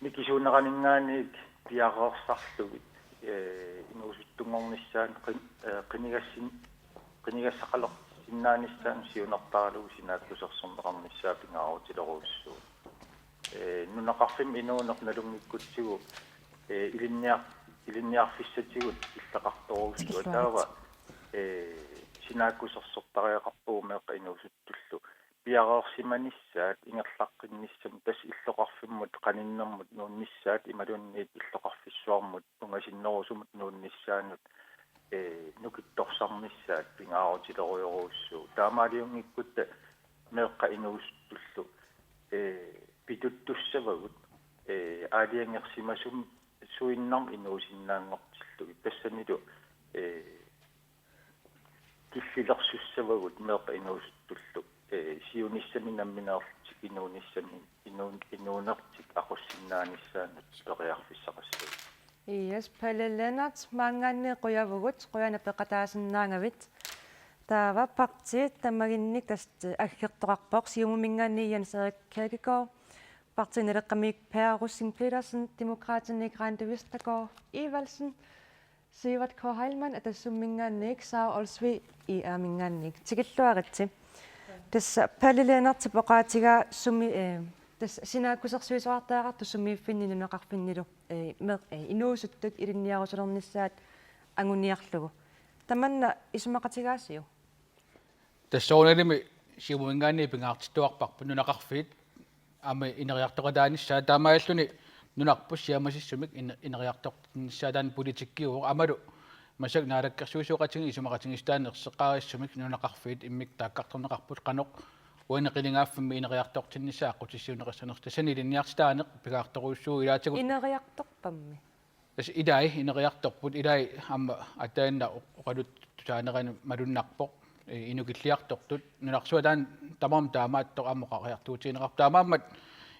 mikisuuneraninngaanniit piareersarlugit, eh, inuusuttunngornissaanut qin-, eh, qinigassin-, qinigassaqaler-, sinnaanissaanut siunertaralugu sinaakkusersorneqarnissaa pingaarutilerujussuuvoq. Ee, nunaqarfimmi inuuneq nalunngikkutsigu, ee, ilinniar-, ilinniarfissatigut illeqartorujussuaq. Tikilluaritsi. Taava, ee, sinaakkusersortariaqarpugut meeqqat inuusuttullu piareersimanissaat ingerlaqqinnissamut, tassa illoqarfimmut qaninnermut nuunnissaat imaluunniit illoqarfissuarmut ungasinnerusumut nuunnissaanut, ee, nukittorsarnissaat pingaarutilerujorujussuuvoq. Taamaaliunngikkutta meeqqat inuusuttullu, ee, pituttussavagut, ee, aalajangersimasum-, suinnarmik inuusinnaanngortillugit. Tassanilu, ee, killilersussavagut meeqqat inuusuttullu, ee, siunissami nammineerlutik inuunissami, inuun-, inuunertik aqussinnaanissaannut periarfissaqassagut. Yes, Palle Lennert, maanngaanniit qujavugut, qujanaq peqataasinnaagavit. Taava partiit tamaginnik tassa aggertoqarpoq, Siumuminngaanniit Jens Erik Kirkegaard, Partii Naleqqamiit Per Rosing Petersen, Demokraatiniit Randi Vestergaard Evaldsen, Sivert K. Heilmann, Atassumminngaanniit Sara Olsvig, I R-minngaanniit. Tikilluaritsi. Tassa Palle Lennertip oqaatigaa sumi, eh, tassa sinaakkusersuisoqartariaqartoq sumiiffinni nunaqarfinnilu, eh, meeq-, eh, inuusuttut ilinniarusulernissaat anguniarlugu. Tamanna isumaqatigaasiuk? Tassa soorunalimi Siumuminngaanniit pingaartittuarparput nunaqarfiit aamma ineriartoqataanissaat, taamaalilluni nunarput siammasissumik in-, ineriartortinnissaa taanna politikkiuvoq, aammalu massakkut naalakkersuisooqatigiit isumaqatigiissutaannik erseqqaarissumik nunaqarfiit immikkut taakkartorneqarput qanoq uani qinigaaffimmi ineriartortinnissaa aqqutissiuunneqassanersoq. Tassani ilinniartitaaneq pingaartorujussuuvoq ilaatigut. Ineriartorpammi? Tassa ilai ineriartorput, ilai aamma aatsaannguaq oqaluttussaanerani malunnarpoq, ee, inukilliartortut, nunarsuaq taanna tamarmik taamaattoq aamma oqariartuutigineqarpoq. Taamaammat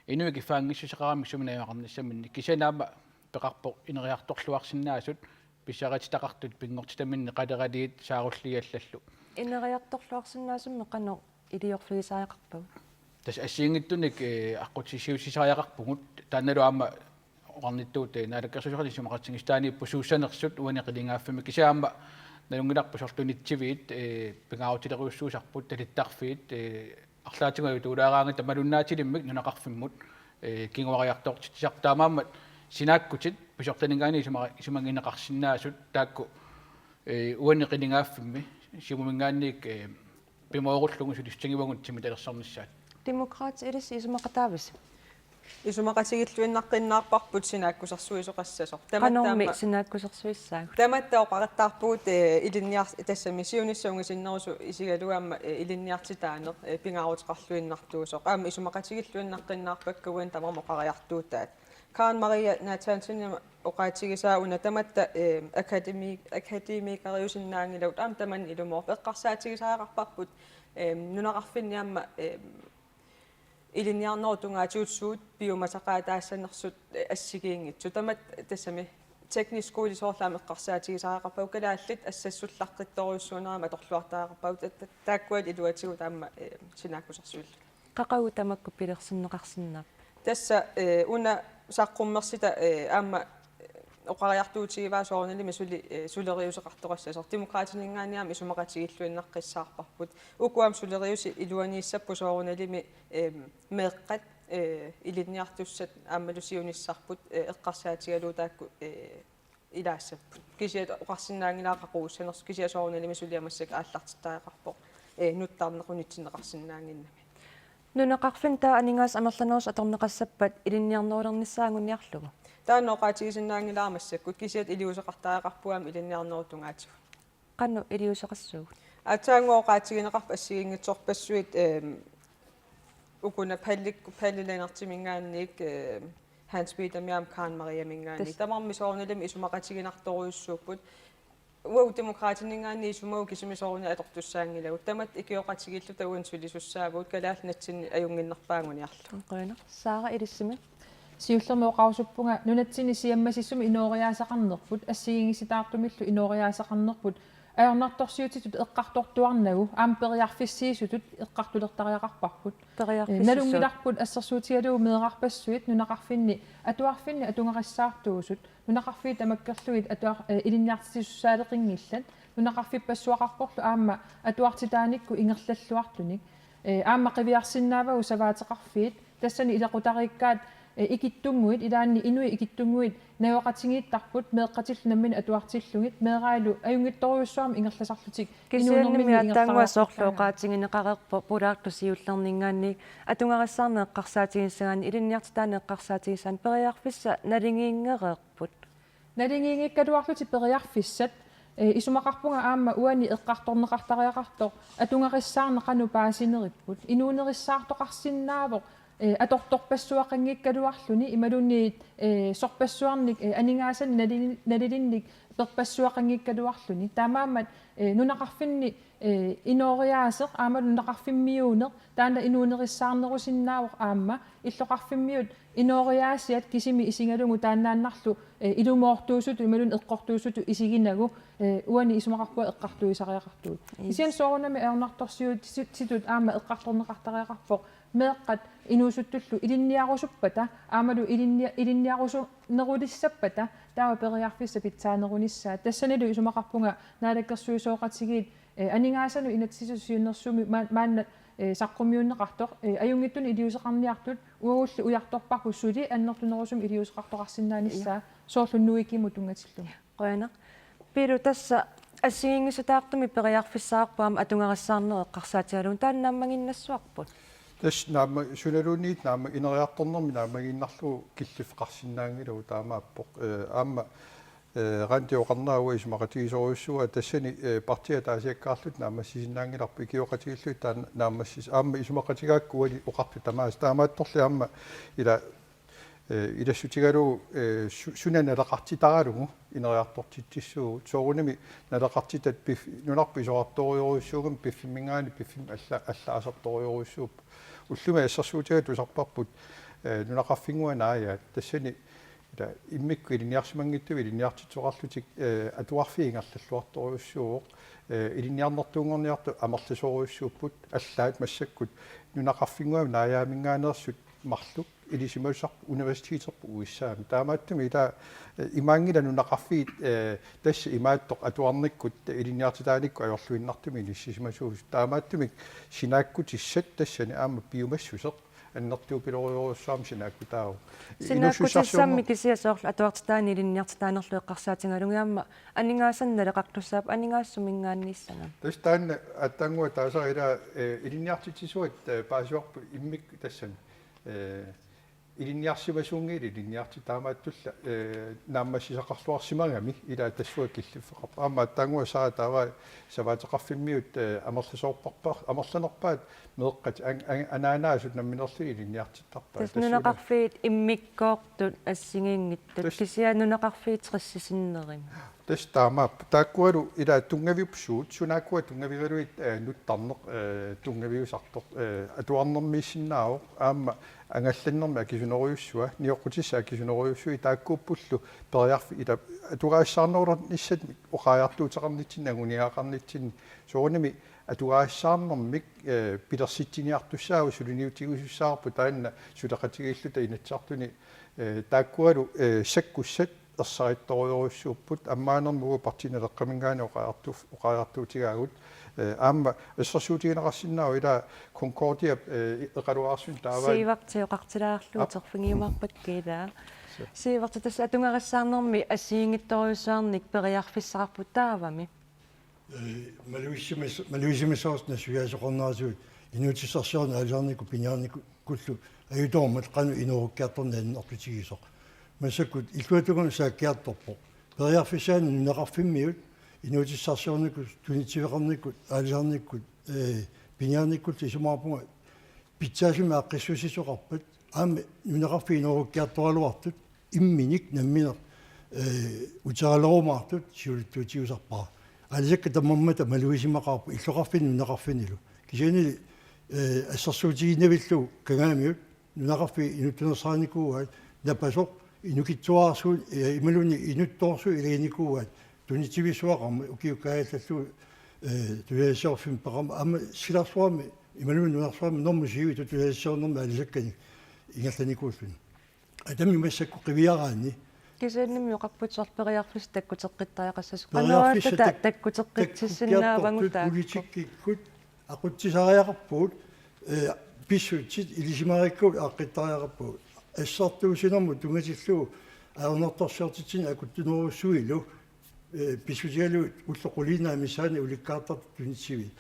inuit kiffaanngissuseqaramik sumi najugaqarnissaminnik, kisianni aamma peqarpoq ineriartorluarsinnaasut pissarititaqartut pinngortitaminnik qaleraliit saarulliit allallu. Ineriartorluarsinnaasummi qanoq iliorfigisariaqarpagut? Tassa assigiinngitsunik, eh, aqqutissiuussisariaqarpugut, taannalu aamma oqarnittut, eh, naalakkersuisoqatigiit isumaqatigiissutaaniippoq suussanersut uani qinigaaffimmi, kisianni aamma nalunngilarput soorlu nittiviit, eh, pingaarutilerujussuusarput, talittarfiit, eh, arlaatigut ajutuulaaraangatta malunnaatilimmik nunaqarfimmut, eh, kinguariartortitsisarput, taamaammat sinaakkutit pisortaninngaanniit isuma-, isumagineqarsinnaasut taakku, eh, uani qinigaaffimmi Siumuminngaanniit, eh, pimoorullugu sulissutigivagut timitalersornissaat. Demokraatit ilissi isumaqataavisi? Isumaqatigilluinnaqqinnaarparput sinaakkusersuisoqassasoq. Tamatta qanormi aamma sinaakkusersuissaagut? Tamatta oqarittaarpugut, eh, ilinniar-, tassami siunissaq ungasinnerusoq isigalugu aamma, eh, ilinniartitaaneq, eh, pingaaruteqarluinnartuusoq. Aamma isumaqatigilluinnaqqinnaarpakka uani tamarmi oqariartuutaat. Karen Maria Nathansenip oqaatigisaa una tamatta, eh, akademi-, akademikeriusinnaanngilagut, aamma tamanna ilumoorpoq, eqqarsaatigisariaqarparput, eh, nunaqarfinni aamma, eh, ilinniarnerup tungaatigut suut piumasaqaataassanersut, eh, assigiinngitsut. Tamatta tassami teknisk skole soorlu aamma eqqarsaatigisariaqarpagut, kalaallit assassullaqqittorujussuunerat aamma atorluartariaqarpagut, ta-, ta-, taakkualu iluatigut aamma, eh, sinaakkusersuilluta. Qaqugu tamakku pilersinneqarsinnaapput? Tassa, eh, una saqqummersita, eh, aamma, eh, oqariartuutigivaa soorunalimi suli-, eh, suleriuseqartoqassasoq. Demokraatininngaanniit aamma isumaqatigilluinnaqqissaarparput. Uku aamma suleriuseq iluaniissapput soorunalimi, eh, meeqqat, eh, ilinniartussat aammalu siunissarput, eh, eqqarsaatigalugu taakku, eh, ilaassapput. Kisianni oqarsinnaanngilara qaqugussanersut, kisianni soorunalimi suliaq massakkut aallartittariaqarpoq, eh, nuttarneq unitsinneqarsinnaannginnami. Nunaqarfinni taava aningaasat amerlanerusut atorneqassappat ilinniarnerulernissaa anguniarlugu? Taanna oqaatigisinnaanngilara massakkut, kisianni iliuuseqartariaqarpugut aamma ilinniarnerup tungaatigut. Qanoq iliuuseqassuugut? Aatsaannguaq oqaatigineqarpoq assigiinngitsorpassuit, ehm, ukuna Pallik-, Palle Lennertiminngaanniit, ehm, Hans Peterimi aamma Karen Mariaminngaanniit. Tassa. Tamarmik soorunalimi isumaqatiginartorujussuupput. Uagut Demokraatininngaanniit isumagut kisimik soorunami atortussaanngilagut. Tamatta ikioqatigiilluta uani sulisussaavugut, Kalaallit Nunatsinni ajunnginnerpaat anguniarlugu. Qujanaq. Sara, ilissimi? Siullermik oqarusuppunga nunatsinni siammasissumik inooriaaseqarnerput, assigiinngisitaartumillu inooriaaseqarnerput Ajornartorsiutitut eqqartortuarnagu aamma periarfissiisutut eqqartulertariaqarparput. Periarfissisut. Ee, nalunngilarput assersuutigalugu meerarpassuit nunaqarfinni atuarfinni atugarissaartuusut, nunaqarfiit tamakkerlugit atuar-, ee, ilinniartitsisussaaleqinngillat, nunaqarfippassuaqarporlu aamma atuartitaanikkut ingerlalluartunik. Ee, aamma qiviarsinnaavagut savaateqarfiit, tassani ilaqutariikkaat, ee, ikittunnguit, ilaanni inuit ikittunnguit najugaqatigiittarput meeqqatillu namminneq atuartillugit, meeraallu ajunngitsorujussuarmik ingerlasarlutik. Kisiannimi inuunerminni aatsaannguaq soorlu ingerlariaqartarnerat oqaatigineqareerpoq pulaartut siullerninngaanniit atugarissaarneq eqqarsaatigissagaanni, ilinniartitaaneq eqqarsaatigissagaanni periarfissat naligiinngereerput. Naligiinngikkaluarlutik periarfissat, ee, isumaqarpunga aamma uani eqqartorneqartariaqartoq atugarissaarneq qanoq paasineripput, inuunerissaartoqarsinnaavoq, ee, atortorpassuaqanngikkaluarluni imaluunniit, ee, sorpassuarnik, ee, aningaasanik nalili-, nalilinnik perpassuaqanngikkaluarluni. Taamaammat, ee, nunaqarfinni, ee, inooriaaseq aamma nunaqarfimmiuuneq taanna inuunerissaarnerusinnaavoq aamma illoqarfimmiut inooriaasiat kisimi isigalugu taannaannarlu, ee, ilumoortuusutut imaluunniit eqqortuusutut isiginagu, ee, uani isumaqarpunga eqqartuisariaqartugut. Yes. Kisianni soorunami ajornartorsiutitut aamma eqqartorneqartariaqarpoq meeqqat inuusuttullu ilinniarusuppata, aammalu ilinnia-, ilinniarusunnerulissappata, taava periarfissat pitsaanerunissaat. Tassanilu isumaqarpunga naalakkersuisooqatigiit, ee, aningaasanut inatsisissatut siunnersuummik maan-, maanna, ee, saqqummiunneqartoq, ee, ajunngitsunik iliuuseqarniartut, uagulli ujartorparput suli annertunerusumik iliuuseqartoqarsinnaanissaa, ja, soorlu Nuukimut tunngatillugu. Qujanaq. Piilu, tassa assigiinngissutaartumik periarfissaqarpoq aamma atugarissaarneq eqqarsaatigalugu, taanna naammaginnassavarput? Tassa naamma-, sunaluunniit naamma-, ineriartornermi naammagiinnarlugu killiffeqarsinnaanngilagut, taamaappoq. Ee, aamma, ee, Randi oqarnera uanga isumaqatigisorujussuuara, tassani, ee, partiit ataasiakkaarlutik naammassisinnaanngilarput, ikioqatigiillutik taanna naammassis-, aamma isumaqatigaakku uani oqartut tamaasa, taamaattorli aamma ila ee, ilassutigalugu, ee, su-, suna naleqartitaralugu ineriartortitsissuugut. Soorunami naleqartitat pif-, nunarput isorartorujorujussuugami, piffimminngaanniit piffimmi alla-, allaasartorujorujussuupput. Ullumi assersuutigalugu tusarparput, ee, nunaqarfinnguaq naajaat. Tassani ila immikkut ilinniarsimanngitsut ilinniartitsisoqarlutik, ee, atuarfiit ingerlalluartorujussuuvoq. Ee, ilinniarnertuunngorniartut amerlasoorujussuupput, allaat massakkut nunaqarfinnguamik naajaaminngaanneersut marluk ilisimasarput universiteterput U S A-mi. Taamaattumik ila, ee, imaanngilaq nunaqarfiit, ee, tassa imaattoq atuarnikkut, ilinniartitaanikkut ajorluinnartumik inissisimasuusut. Taamaattumik sinaakkutissat tassani aamma piumassuseq annertuupilorujorujussuarmik sinaakkutaavoq. Sinaakkutissami inuussutissarsiorneq kisianni soorlu atuartitaaneq ilinniartitaanerlu eqqarsaatigalugu aamma aningaasanik naleqartussaapput, aningaasanik suminngaanniissagami? Tassa taanna aatsaannguaq taasara ila, ee, ilinniartitsisuat, ee, paasivarput immikkut tassami, ee, ilinniarsimasuunngillat ilinniartitsisut, taamaattulla, ee, naammassisaqarluarsimagami ila tassunga killiffeqarpoq. Aamma aatsaannguaq Sara taava savaateqarfimmiut, ee, amerlasoorparpa-, amerlanerpaat meeqqat an-, an-, anaanaasut nammineerluni ilinniartittarpaat. Tassa tassa ila nunaqarfiit immikkoortut assigiinngitsut. Tassa. Kisianni nunaqarfiit tressisinneri. Tassa taamaappoq. Taakkualu ila tunngavipput suut, sunaakkua tunngavigalugit, ee, nuttarneq, ee, tunngaviusartoq, ee, atuarnermiissinnaavoq, aamma angallannermi akisunerujussua, nioqqutissat akisunerujussuit, taakkuuppullu periarfissat ila atugarissaarnerulernissaannik oqariartuuteqarnitsinni, anguniagaqarnitsinni, soorunami atugarissaarnermik, ee, pilersitsiniartussaavoq, suliniutigisussaavoq taanna suleqatigiilluta Inatsisartuni, ee, taakkualu, ee, sakkussat ersarittorujorujussuupput, ammaanermi uagut Partii Naleqqaminngaanniit oqariartu-, oqariartuutigaagut, ee, aamma assersuutigineqarsinnaavoq ila Concordiap, ee, eqalugaarsunik taava. Siivertip oqartilaarlugu. Aap. Uterfigiumaarpakka ila. Suu. Siivertip, tassa atugarissaarnermi assigiinngitsorujussuarnik periarfissaqarpugut, taavami? Ee, malugissimas-, malugisimasuusoq nassuiaasoqarneratigut inuutissarsiorneq aalisarnikkut piniarnikkullu ajutoormat qanoq inoorukkiartorneq annertutigisoq. Massakkut illuatungaanut saakkiartorpoq. Periarfissaanut nunaqarfimmiut, inuutissarsiornikkut, tunitsiveqarnikkut, aalisarnikkut, ee, piniarnikkullu isumaqarpunga pitsaasumik aaqqissuussisoqarpat, aamma nunaqarfiit inoorukkiartoraluartut imminik nammineq, ee, uteralerumaartut siulittuutigisarpara. Aalisakkat tamarmata malugisimaqaarput illoqarfinni nunaqarfinnilu. Kisiannili, ee, assersuutiginnavillugu Kangaamiut nunaqarfiit inuttunersarinikuuaat, napasoq inukitsuararsuit, ee, imaluunniit inuttoorsuit ilaginikuuaat, Tunitsivissuaqarmat ukiukkaajallallu, eh, tusagassiorfimmut peqarmat aamma silarsuarmi imaluunniit nunarsuarmi normu siuitu tusagassiornermi aalisakkanik ingerlanikuulluni. Atami massakkut qiviaraanni. Kisiannimi oqarputit soorlu periarfissat takkuteqqittariaqassasut. Periarfissat qanoq tak-, takkuteqqitsisinnaavagut takkukiartortut taakku. Politikkikkut aqutsisariaqarpugut, eh, pissutsit ilisimareerikkagut aaqqittariaqarpagut. Assartuussinermut tunngatillugu ajornartorsiortitsinni akuttunerussuilu, eh, pissutigalugit ullut quliinnaat missaanni ulikkaartartut tunitsiviit.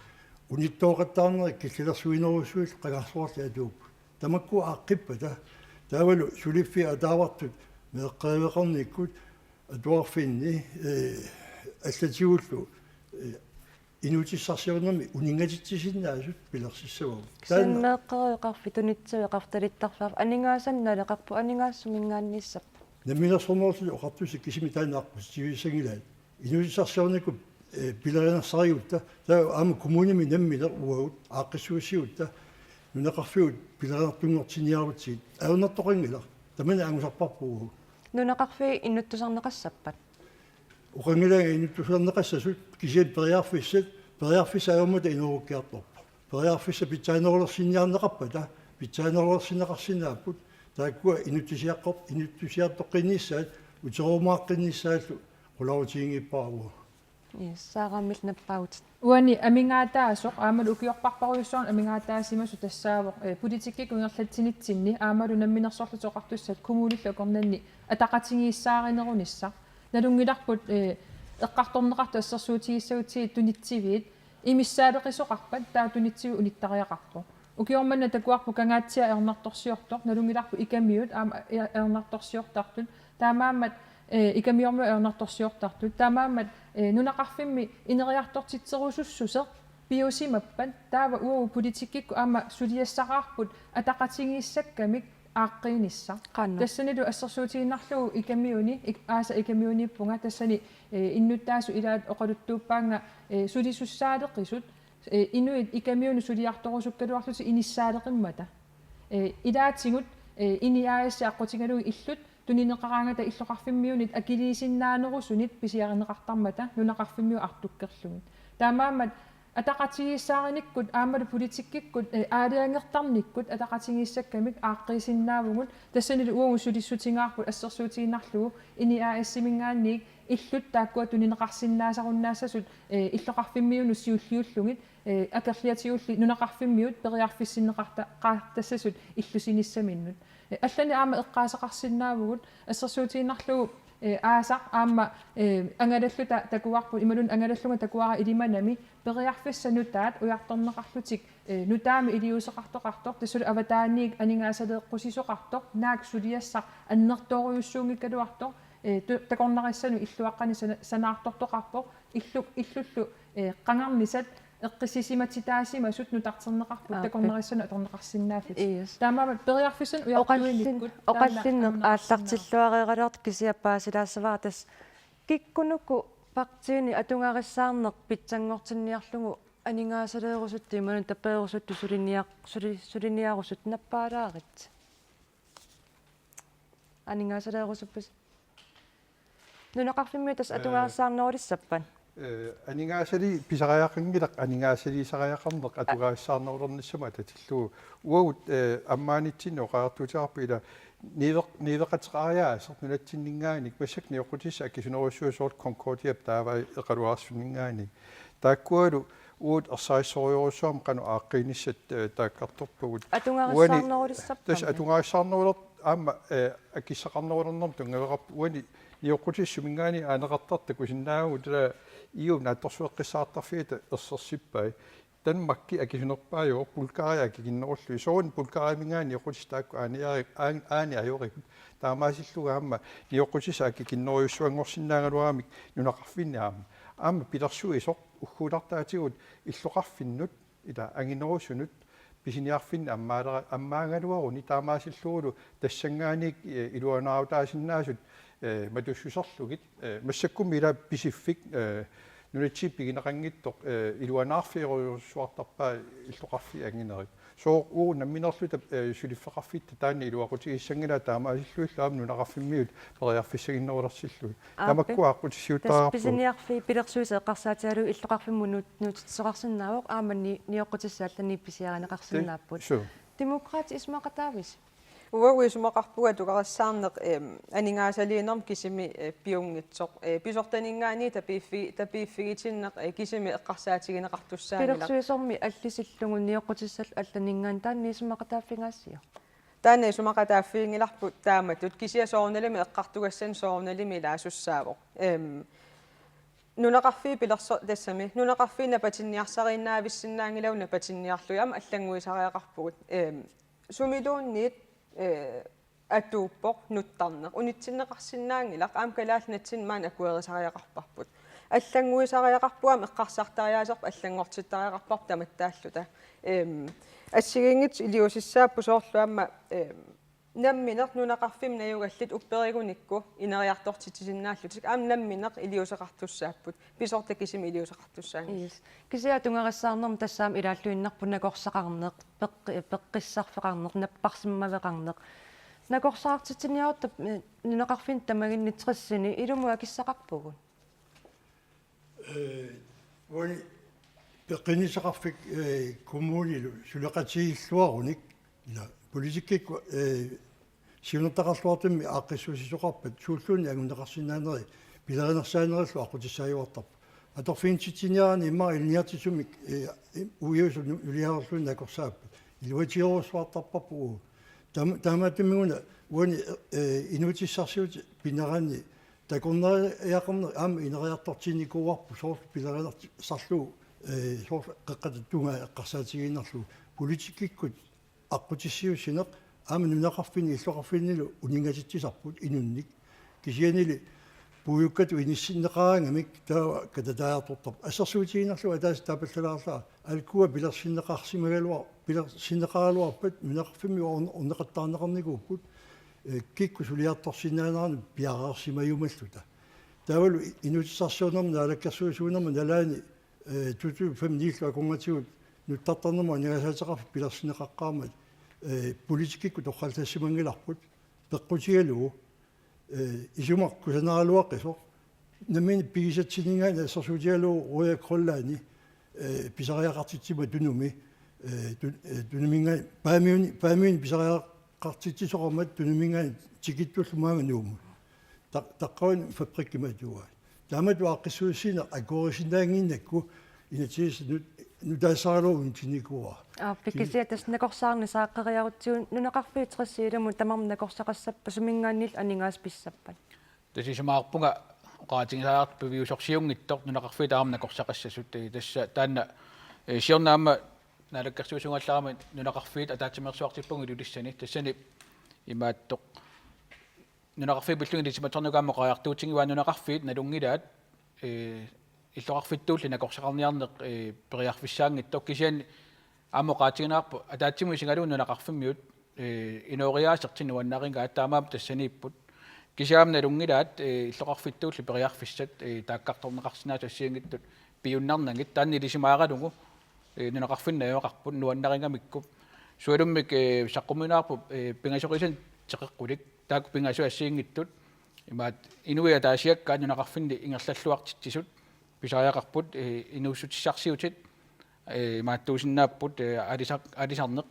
Unittooqattaarnerit killilersuinerussuillu qangarsuarli atuupput. Tamakku aaqqippata. Taavalu suliffiit ataavartut meeqqeriveqarnikkut atuarfinni, eh, allatigullu, eh, inuutissarsiornermi uninngatitsisinnaasut pilersissavagut. Kisianni taanna meeqqeriveqarfik tunitsiveqarfik talittarfeqarfik aningaasanik naleqarpoq, aningaasat suminngaanniissappat? Namminersornerullutik oqartussat kisimik taanna aqqutissiuissanngilaat. Inuutissarsiornikkut, eh, pilerinersarigutta, taava aamma kommunimi nammineq uagut aaqqissuussiigutta, nunaqarfigut pilerinartunngortinniarutsigit, ajornartoqanngilaq, tamanna angusarparput uagut. Nunaqarfiit inuttusarneqassappat? Oqanngilaanga inuttusarneqassasut, kisianni periarfissat, periarfissaq ajormata inoorukkiartorpoq. Periarfissat pitsaanerulersinniarneqarpata, pitsaanerulersinneqarsinnaapput, taakkua inuttisiaqqor-, inuttusiartoqqinnissaat, uterumaaqqinnissaat qularutiginngippara uagut. Yes, Saarammillu nappaavutit. Uani amigaataasoq, aammalu ukiorparparujussuarni amigaataasimasut tassaavoq, eh, politikkikkut ingerlatsinitsinni, aammalu namminersorlutik oqartussat kommunillu akornanni ataqatigiissaarinerunissaq. Nalunngilarput, eh, eqqartorneqartut assersuutigissagutsigit tunitsiviit, imissaaleqisoqarpat, taava tunitsiviit unittariaqarpoq. Ukioq manna takuarput Kangaatsiaq ajornartorsiortoq, nalunngilarput Ikamiut aamma, eh, ajornartorsiortartut, taamaammat, eh, Ikamiormiut ajornartorsiortartut, taamaammat, eh, nunaqarfimmi ineriartortitserusussuseq piusimappat, taava uagut politikkikkut aamma suliassaraarput ataqatigiissakkamik aaqqiinissaq. Qanoq? Tassanilu assersuutigiinnarlugu Ikamiuni, ik-, aasaq Ikamiuniippunga, tassani, eh, innuttaasut ilaat oqaluttuuppaannga, eh, sulisussaaleqisut, eh, inuit Ikamiunut suliartorusukkaluarlutik inissaaleqimmata. Eh, ilaatigut, eh, INI A/S aqqutigalugu illut tunineqaraangata illoqarfimmiunit akiliisinnaanerusunit pisiarineqartarmata nunaqarfimmiut artukkerlugit. Taamaammat ataqatigiissaarinikkut aammalu politikkikkut, eh, aalajangertarnikkut ataqatigiissakkamik aaqqiisinnaavugut, tassanilu uagut sulissutingaarput assersuutigiinnarlugu INI A/S-iminngaanniit illut taakkua tunineqarsinnaasarunnaasasut, eh, illoqarfimmiunut siulliullugit, eh, akerliatigulli nunaqarfimmiut periarfissinneqarta-, qaartassasut illusinissaminnut. Eh, allanik aamma eqqaasaqarsinnaavugut assersuutigiinnarlugu, eh, aasaq aamma, eh, angalalluta takuarput imaluunniit angalallunga takuara Ilimanami periarfissat nutaat ujartorneqarlutik, eh, nutaamik iliuuseqartoqartoq, tassalu avataaniit aningaasaleeqqusisoqartoq, naak suliassaq annertoorujussuunngikkaluartoq, eh, tu-, takornarissanut illuaqqanik sana-, sanaartortoqarpoq, illu-, illullu, eh, qangarnisat eqqissisimatittaasimasut nutarterneqarput. Aap. Takornarissanut atorneqarsinnaallutik. Yes. Taamaammat periarfissanik ujartuinikkut oqallin-, taanna oqallinneq aamma aallartilluareeraluartoq kisianni paasilaassavara tassa kikkuuku partiini atugarissaarneq pitsanngortinniarlugu aningaasaleerusuttut imaluunniit tapeerusuttut suliniar-, suli-, suliniarusuttut nappaalaaritsi. Aningaasaleerusuppisi. Nunaqarfimmi tassa, eh, atugarissaarnerulissappat? Eh, aningaasaliit pisariaqanngilaq, aningaasaliisariaqarneq atugarissaarnerulernissamut atatillugu. Uagut, eh, ammaanitsinni oqariartuuteqarpoq ila niueq-, niueqateqariaaseq nunatsinninngaanniit massakkut nioqqutissat akisunerujussuusut Concordiap taavai Eqaluarsunninngaanniit. Taakkualu uagut ersarissorujussuarmik qanoq aaqqiinissat, eh, taakkartorpagut. Atugarissaarnerulissappat? Uani tassa atugarissaarneruler-, aamma, eh, akissaqarnerulernermut tunngaveqarpoq uani nioqqutissat suminngaanniit aaneqartartut takusinnaavagut, ila E U naatsorsueqqissaartarfiata ersersippai. Danmarki akisunerpaajuvoq, Bulgaria akikinnerulluni. Soorunami Bulgariaminngaanniit nioqqutissat taakku aaniari-, aan-, aaniarivut. Taamaasillugu aamma nioqqutissat akikinnerujussuanngorsinnaagaluaramik nunaqarfinni aamma. Aamma pilersuisoq ugguulartaatigut illoqarfinnut, ila anginerusunut, pisiniarfinni ammaalera-, ammaagaluaruni taamaasillugulu tassanngaanniit, eh, iluanaarutaasinnaasut, eh, matussuserlugit, eh, massakkummi ila Pisiffik, eh, nunatsinni pigineqanngitsoq, eh, iluanaarfiorujussuartarpaa illoqarfiit anginerit. Sooq uagut namminerluta, eh, suliffeqarfitta taanna iluaqutigissanngilaat taamaasillugillu aamma nunaqarfimmiut periarfissaginnerulersillugit. Aap. Tamakku aqqutissiuuttariaqarpugut. Tassa pisiniarfiit pilersuisut eqqarsaatigalugit illoqarfimmut nuut-, nuutitsisoqarsinnaavoq aamma ni-, nioqqutissat allaniit pisiarineqarsinnaapput. Ti-, suu. Demokraatit isumaqataavisi? Uagut isumaqarpugut atugarissaarneq, em, aningaasaliinermut kisimi, eh, piunngitsoq. Eh, pisortaninngaanniit tapiiffi-, tapiiffigitinneq, eh, kisimi eqqarsaatigineqartussaanngilaq. Pilersuisormi allisillugu nioqqutissallu allaninngaanniit taanna isumaqataaffigaasiuk? Taanna isumaqataaffiginngilarput taamatut kisianni soorunalimi eqqartugassani soorunalimi ilaasussaavoq. Em, nunaqarfiit pilerso-, tassami, nunaqarfiit napatinniarsariinnaavissinnaanngilagut napatinniarlugit aamma allannguisariaqarpugut. Em, sumiluunniit, eh, atuuppoq nuttarneq. Unitsinneqarsinnaanngilaq, aamma Kalaallit Nunaanni maani akuerisariaqarparput. Allannguisariaqarpugut aamma eqqarsartariaaserput allanngortittariaqarparput tamattaalluta. Em, assigiinngitsut iliuusissaapput soorlu aamma, em, nammineq nunaqarfimmi najugallit upperigunikku ineriartortitsisinnaallutik aamma nammineq iliuuseqartussaapput. Pisortat kisimi iliuuseqartussaanngillat. Yes. Kisianni atugarissaarnermi tassami ilaalluinnarpoq nakorsaqarneq, peqqi-, peqqissarfeqarneq, napparsimmaveqarneq. Nakorsaqartitsiniarutta, eh, nunaqarfinni tamaginni tressini ilumut akissaqarpugut. Eh, uani peqqinnissaqarfik, eh, kommunilu suleqatigiilluarunik, ila politikkikkut, eh, siunertaqarluartumik aaqqissuussisoqarpat suulluunniit anguneqarsinnaaneri pilerinersaanerillu aqqutissaajuartarput. Atorfigititsiniaraanni immaqa ilinniartitsisumik, eh, uiusu nu-, nuliarerluinnaq nakorsaapput. Iluatigerujussuartarparput uagut. Taama-, taamaattumik una uani, eh, inuutissarsiutit pineranni takornariaqarneq aamma ineriartortinnikuuarput soorlu pilerinersarlugu, eh, soorlu qeqqata tungaa eqqarsaatigiinnarlugu politikkikkut aqqutissiuussineq aamma nunaqarfinni illoqarfinnilu uningatitsisarput inunnik. Kisiannili puiukkatut inissinneqaraangamik taava katataajartortarpoq. Assersuutigiinnarlugu ataaseq taapallalaarlara alkua pilersinneqarsimagaluar-, pilersinneqaraluarpat nunaqarfimmi orn-, orneqattaarneqarnikuupput, eh, kikkut suliartorsinnaaneranut piareersimajumalluta. Taavalu i-, inuutissarsiornermut naalakkersuisuunermut nalaani, eh, to tusind fem-niillu akornatigut nuttartarnermut aningaasaateqarfik pilersinneqaqqaarmat, eh, politikkikkut torrallassimanngilarput peqqutigalugu, eh, isumaq kusanaraluaqisoq. Nammineq pigisatsinninngaanniit assersuutigalugu Royal Greenlandi, eh, pisariaqartitsisummat Tunumi, eh, tu-, eh, Tunuminngaanniit Paamiuni, Paamiuni pisariaqartitsisoqarmat Tunuminngaanniit tikittullu maanga Nuummut. Ta-, taqqavani fabrikkimut atugai. Taamatut aaqqissuussineq akuerisinnaannginnakku inatsisissaq nut-, nutaassaralugu unitsinikuuara. Aap, kisianni tassa nakorsaarneq saaqqeriarutsigu nunaqarfiit tressit ilumut tamarmik nakorsaqassappat suminngaanniillu aningaasat pissappat? Tassa isumaqarpunga oqaatigisariaqartoq piviusorsiunngitsoq nunaqarfiit tamarmik nakorsaqassasut, eh, tassa taanna, eh, siorna aamma naalakkersuisuugallarama nunaqarfiit ataatsimeersuartippugut Ilulissani, tassani imaattoq nunaqarfiit pillugit ilisimatusarnikuugamik oqariartuutigivaat nunaqarfiit nalunngilaat, eh, illoqarfittulli nakorsaqarniarneq, eh, periarfissaanngitsoq kisianni aamma oqaatigineqarpoq ataatsimut isigalugu nunaqarfimmiut, eh, inooriaasertik nuannarigaat taamaammat tassaniipput. Kisianni aamma nalunngilaat, eh, illoqarfittulli periarfissat, eh, taakkartorneqarsinnaasut assigiinngitsut piunnarnagit taanna ilisimaaralugu, eh, nunaqarfinni najugaqarput nuannarigamikku. Sualummik, eh, saqqummiunneqarpoq, eh, pingasorisan teqeqqulik taakku pingasut assigiinngitsut imaattoq inuit ataasiakkaat nunaqarfinni ingerlalluartitsisut pisariaqarput, eh, inuussutissarsiutit, eh, imaattuusinnaapput, eh, aalisar-, aalisarneq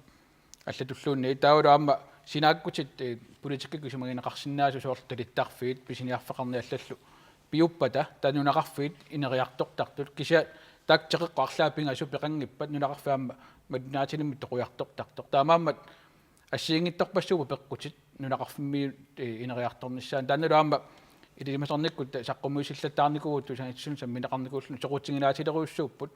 allatulluunniit. Taavalu aamma sinaakkutit, eh, politikkikkut isumagineqarsinnaasut soorlu talittarfiit, pisiniarfeqarneq allallu piuppata, taava nunaqarfiit ineriartortartut. Kisianni taakku teqeqqut arlaat pingasut peqanngippat nunaqarfik aamma malinnaatilimmik toqujartortartoq. Taamaammat assigiinngitsorpassuupput peqqutit nunaqarfimmiut, eh, ineriartornissaannut. Taannalu aamma ilisimasarnikkut saqqummiussillattaarnikuuvugut, tusagassisunut sammineqarnikuulluni soqutiginaatsilerujussuupput.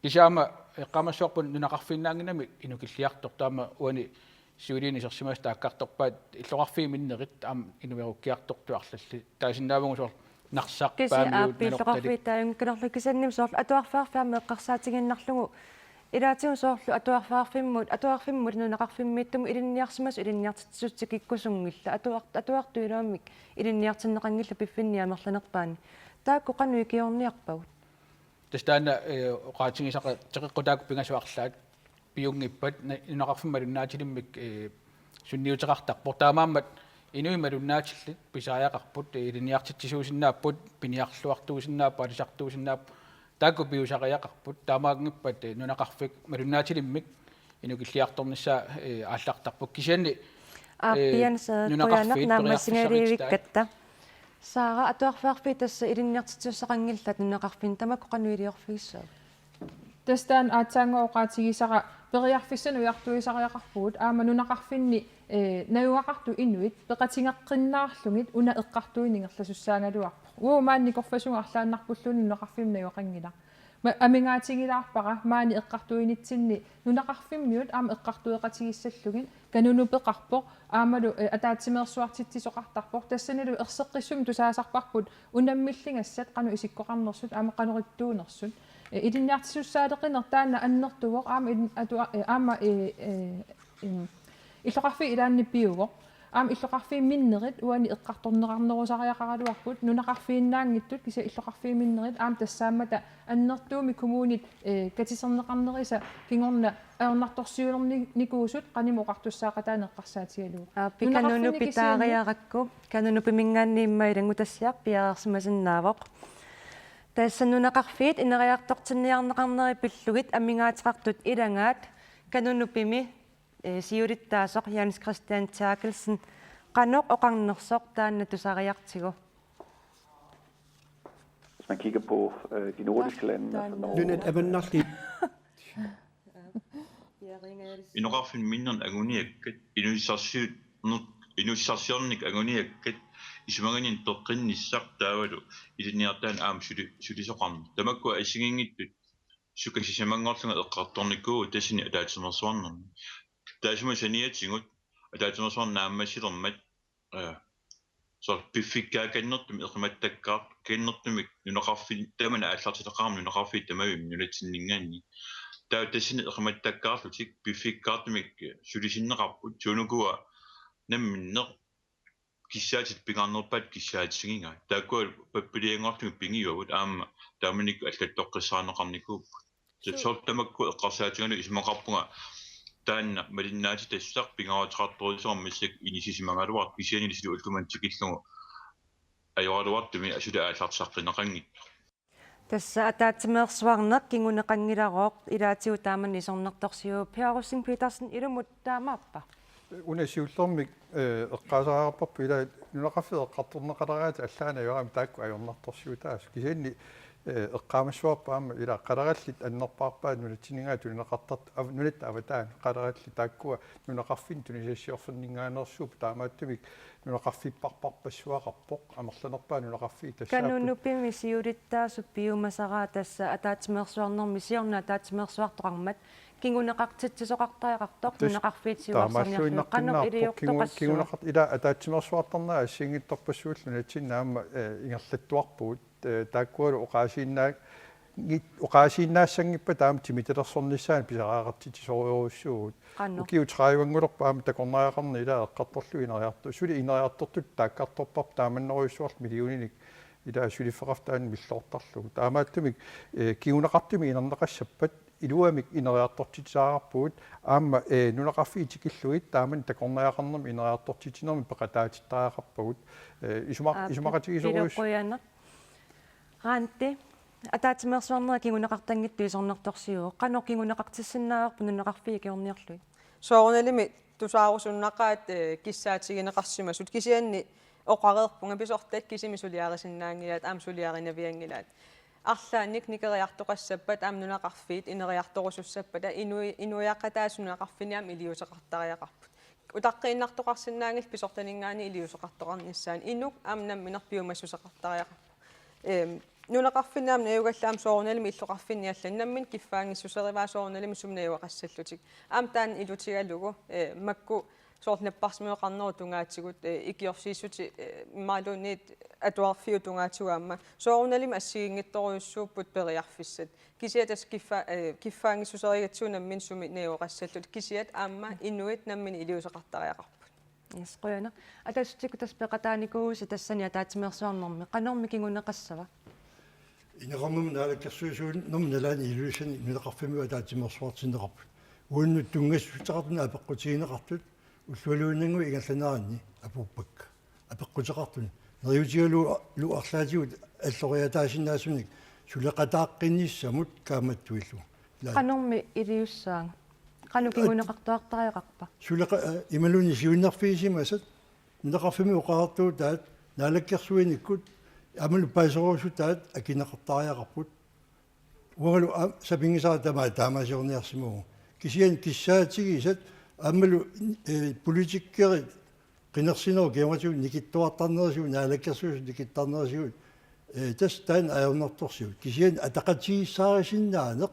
Kisianni aamma eqqaamassavarput nunaqarfiinnaannginnami inukilliartortoq, aamma uani siuliini isersimasut taakkartorpaat illoqarfiit minnerit aamma inuerukkiartortut arlallit. Taasinnaavugut soorlu Narsaq, kisianni Paamiut, aappi Nanortalik. Illoqarfiit taajunngikkaluarlugit kisiannimi soorlu atuarfeqarfik aamma eqqarsaatigiinnarlugu. Ilaatigut soorlu atuarfeqarfimmut, atuarfimmut nunaqarfimmiittumut ilinniarsimasut ilinniartitsisut tikikkusunngillat. Atuar-, atuartut iluamik ilinniartinneqanngillat piffinni amerlanerpaani. Taakku qanoq ikiorniarpagut? Tassa taanna, eh, oqaatigisaqateqeqqutaakku pingasut arlaat piunngippat na-, nunaqarfimmi malunnaatilimmik, eh, sunniuteqartarpoq. Taamaammat inuit malunnaatillit pisariaqarput, eh, ilinniartitsisuusinnaapput, piniarluartuusinnaapput, alisartuusinnaapput, taakku piusariaqarput. Taamaanngippat, eh, nunaqarfik malunnaatillimmik inukilliartornissaa, eh, aallartarpoq. Kisianni, eh, aappiansaaqqujaaneq nunaqarfiit naammassingalivikkatta. Saara, atuarfiarfiit tassa ilinniartitsisussaqanngillat nunaqarfinni, tamakku qanoq iliorfigissaagut? Tassa taanna aatsaannguaq oqaatigisara periarfissanik ujartuisariaqarpugut aamma nunaqarfinni, eh, najugaqartut inuit peqatigeqqinnaarlugit una eqqartuineq ingerlasussaagaluarpoq. Uagut maani nikorfasunga arlaannarpulluunniit nunaqarfimmi najugaqanngilaq. Ma-, amigaatigilaarpara maani eqqartuinitsinni nunaqarfimmiut aamma eqqartueqatigissallugit. Kanunut peqarpoq, aammalu, eh, ataatsimeersuartitsisoqartarpoq, tassanilu erseqqissumik tusaasarparput unammilligassat qanoq isikkoqarnersut aamma qanorittuunersut. Eh, ilinniartitsisussaaleqineq taanna annertuvoq, aamma ilin-, atua-, eh, aamma, eh, eh, em, illoqarfiit ilaanni piuvoq. Aamma illoqarfiit minnerit uani eqqartorneqarnerusariaqaraluarput, nunaqarfiinnaanngitsut kisianni illoqarfiit minnerit aamma tassaammata annertuumik kommunit, eh, katiserneqarnerisa kingorna ajornartorsiulerni-, nikuusut qanimut oqartussaaqataaneq eqqarsaatigalugu. Aappi, nunaqarfinni Kanunupit kisianni taariarakku, Kanunupiminngaanniit immaqa ilanngutassiaq piareersimasinnaavoq. Tassa nunaqarfiit ineriartortinniarneqarneri pillugit amigaateqartut ilagaat Kanunupimi, eh, siulittaasoq Jens Christian Therkelsen qanoq oqarnersoq taanna tusariartigu. Hvis man kigger på, øh, de nordiske lande, altså Norge, Nunat avannarli. Inoqarfinni minnerni anguniakkat, inuussutissarsiornermut, inuussutissarsiornermik anguniakkat, isumaginninneq peqqinnissaq taavalu ilinniartitaaneq aamma suli-, sulisoqarneq. Tamakkua assigiinngitsut sukkasuusimanngorlugit eqqartornikuuvugut tassani ataatsimeersuarnermi. Taassuma saniatigut ataatsimeersuarneq naammassilermat, eh, soorlu piffikkaakannertumik eqimattakkaar-, kannertumik nunaqarfin-, tamanna aallartitaqarami nunaqarfiit tamavimmi nunatsinninngaanniit. Taava tassani eqimattakkaarlutik piffikkaartumik sulisinneqarput, suunukua namminneq kissaatit pingaarnerpaat kissaatigigaat. Taakkua pappilianngorlugit pingiuagut aamma taamanikkut allattoqqissaarneqarnikuupput. Su- Soorlu tamakku eqqarsaatigalugu isumaqarpunga taanna malinnaatitassaq pingaaruteqartorujussuarmik massakkut inissisimagaluartoq kisiannili suli ulloq manna tikillugu ajoraluartumik asuli aallartisaqqineqanngitsoq. Tassa ataatsimeersuarneq kinguneqanngilarooq, ilaatigut taamani isornartorsiuvoq. Per Rosing Petersen, ilumut taamaappa? Una siullermik, eh, eqqaasariaqarparput ila nunaqarfiit eqqartorneqaleraat allaat ajorami taakku ajornartorsiutaasut. Kisianni, eh, eqqaamassavarput aamma ila qalerallit annerpaarpaat nunatsinninngaanniit tunineqartart-, av-, nunatta avataani qalerallit taakkua nunaqarfinni tunisassiorfinngaanneersuupput, taamaattumik nunaqarfipparparpassuaqarpoq, amerlanerpaat nunaqarfiit tassaapput. Kanunupimi siulittaasup piumasara tassa ataatsimeersuarnermi siorna ataatsimeersuartoqarmat kinguneqartitsisoqartariaqartoq. Tassa nunaqarfiit siuarsarniarlugit qanoq taamaalluinnartunnarpoq, iliortoqassuaq. Kinguneqart-, ila ataatsimeersuartarnerit assigiinngitsorpassuit nunatsinni aamma, eh, ingerlattuarpugut, eh, taakkua oqaasiinnaa-, ngi-, oqaasiinnaassanngippat aamma timitalersornissaanut pisariaqartitsisorujussuuvugut. Qanoq? Ukiut tredive-nngorput aamma takornariaqarneq ila eqqartorlugu ineriarto-, suli ineriartortutut taakkartorparput taamannerujussuarlu millioninik ila suliffeqarfik taanna milloortarlugu. Taamaattumik, eh, kinguneqartumik inerneqassappat iluamik ineriartortitsisariaqarpugut aamma, eh, nunaqarfiit tikillugit taamani takornariaqarnermi ineriartortitsinermi peqataatittariaqarpagut. Eh, isuma-, aap, isumaqatigisorujus-, iluqujanaq. Randi, ataatsimeersuarnera kinguneqartanngitsoq isornartorsiuvoq. Qanoq kinguneqartissinnaavarput nunaqarfiit ikiorniarlugit? Soorunalimi tusaarusunnaqaat, eh, kissaatigineqarsimasut, kisianni oqareerpunga pisortat kisimik suliarisinnaanngilaat, aamma suliarinavianngilaat. Arlaannik nikeriartoqassappat aamma nunaqarfiit ineriartorusussappata inui-, inuiaqataasut nunaqarfinni aamma iliuuseqartariaqarput. Utaqqiinnartoqarsinnaanngillat pisortaninngaanniit iliuuseqartoqarnissaannut, inuk aamma nammineq piumassuseqartariaqarpoq. Ehm, nunaqarfinni aamma najugallit aamma soorunalimi illoqarfinni allani nammineq kiffaanngissuserivaa soorunalimi sumi najugaqassallutik. Aamma taanna ilutigalugu, eh, makku soorlu napparsimmaveqarnerup tungaatigut, eh, ikiorsiissutit, eh, imaluunniit atuarfiup tungaatigut aamma. Soorunalimi assigiinngitsorujussuupput periarfissat. Kisianni tassa kiffa-, eh, kiffaanngissuserigatsigu nammineq sumi najugaqassallutik. Kisianni aamma inuit nammineq iliuuseqartariaqarput. Yes, qujanaq. Ataatsikut tassa peqataanikuuvusi tassani ataatsimeersuarnermi. Qanormi kinguneqassava? Ineqarnermut naalakkersuisuunermut nalaani Ilulissani nunaqarfimmiut ataatsimeersuartinneqarput. Uannut tunngassuteqartuni apeqqutigineqartut ullualuinnannguit ingerlaneranni apuuppakka. Apeqquteqartuni. Neriuutigalugu arlaatigut alloriataasinnaasunik suleqataaqqinissamut kaammattuillugu. Ila- Qanormi iliussaanga? Qanoq kinguneqartuartariaqarpa? Suleqa-, eh, imaluunniit siunnerfigisimasat nunaqarfimmi oqariartuutaat naalakkersuinikkut aammalu paaserorusutaat akineqartariaqarput. Uangalu a-, sapinngisara tamaat taamaasiorniarsimavugut. Kisianni kissaatigisat aammalu, eh, politikerit qinersinerup kingornatigut nikittuartarnerisigut, naalakkersuisut nikittarnerisigut, eh, tassa taanna ajornartorsiut. Kisianni ataqatigiissaarisinnaaneq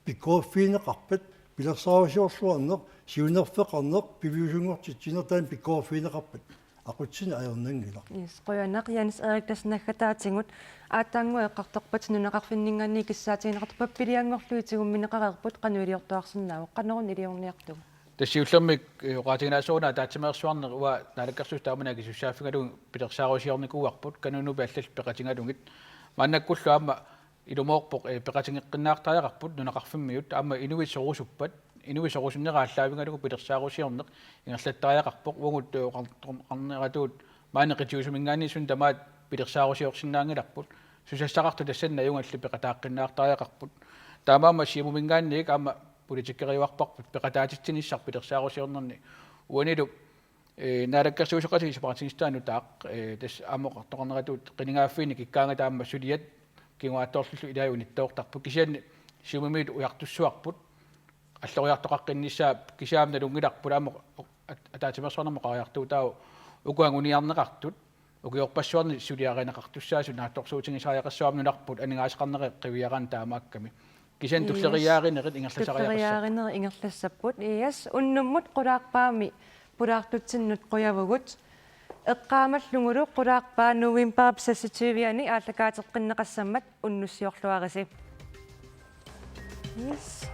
pikkoriffigineqarpat, pilersaarusiorluarneq, siunnerfeqarneq, piviusunngortitsineq taanna pikkoriffigineqarpat aqutsineq ajornanngilaq. Yes, qujanaq. Jens Erik, tassa naggataatigut aatsaannguaq eqqartorpat nunaqarfinninngaanniit kissaatigineqartoq, pappilianngorlugit tigummineqareerput, qanoq iliortuarsinnaavoq, qanoruna iliorniartugut? Tassa siullermik, eh, oqaatiginaassuunga ataatsimeersuarneq uanga Naalakkersuisut taamani akisussaaffigalugu pilersaarusiornikuuarput, kanunupit allallu peqatigalugit. Maannakkullu aamma ilumoorpoq, eh, peqatigeqqinnaartariaqarput nunaqarfimmiut, aamma inuit sorusuppat, inuit sorusunnera aallaavigalugu pilersaarusiorneq ingerlattariaqarpoq, uagut, eh, oqar-, oqarneratut maani qitiusuminngaanniit suna tamaat pilersaarusiorsinnaanngilarput, susassaqartut tassani najugalli peqataaqqinnaartariaqarput. Taamaammat Siumuminngaanniit aamma politikeriuarparput peqataatitsinissaq pilersaarusiornerni. Uanilu, eh, naalakkersuisoqatigiit separatinistaa nutaaq, eh, tassa aamma oqartoqarneratut qinigaaffiini kikkaangata aamma suliat kinguaattoorlullu ilai unittoortarput. Kisianni Siumumiit ujartussuarput alloriartoqaqqinnissaa, kisianni nalunngilarput aamma at-, ataatsimeersuarnermut oqariartuutaavoq uku anguniarneqartut ukiorpassuarni suliarineqartussaasut naatsorsuutigisariaqassapput nunarput aningaasaqarnerit qiviaraanni taamaakkami. Kisianni Yes. tulleriiaarinerit ingerlasariaqassapput. Tulleriiaarinerit ingerlassapput. Yes, unnummut qulaarpaami pulaartutsinnut qujavugut. Eqqaamallugulu qulaarpaa novembarip seksogtyve-ani aallakaateqqinneqassammat unnussiorluarisi. Yes.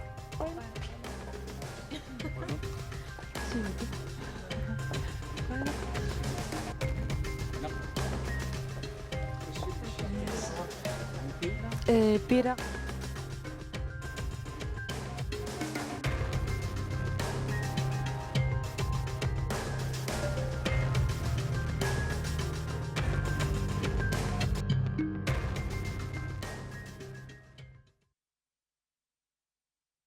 Eh, Peter.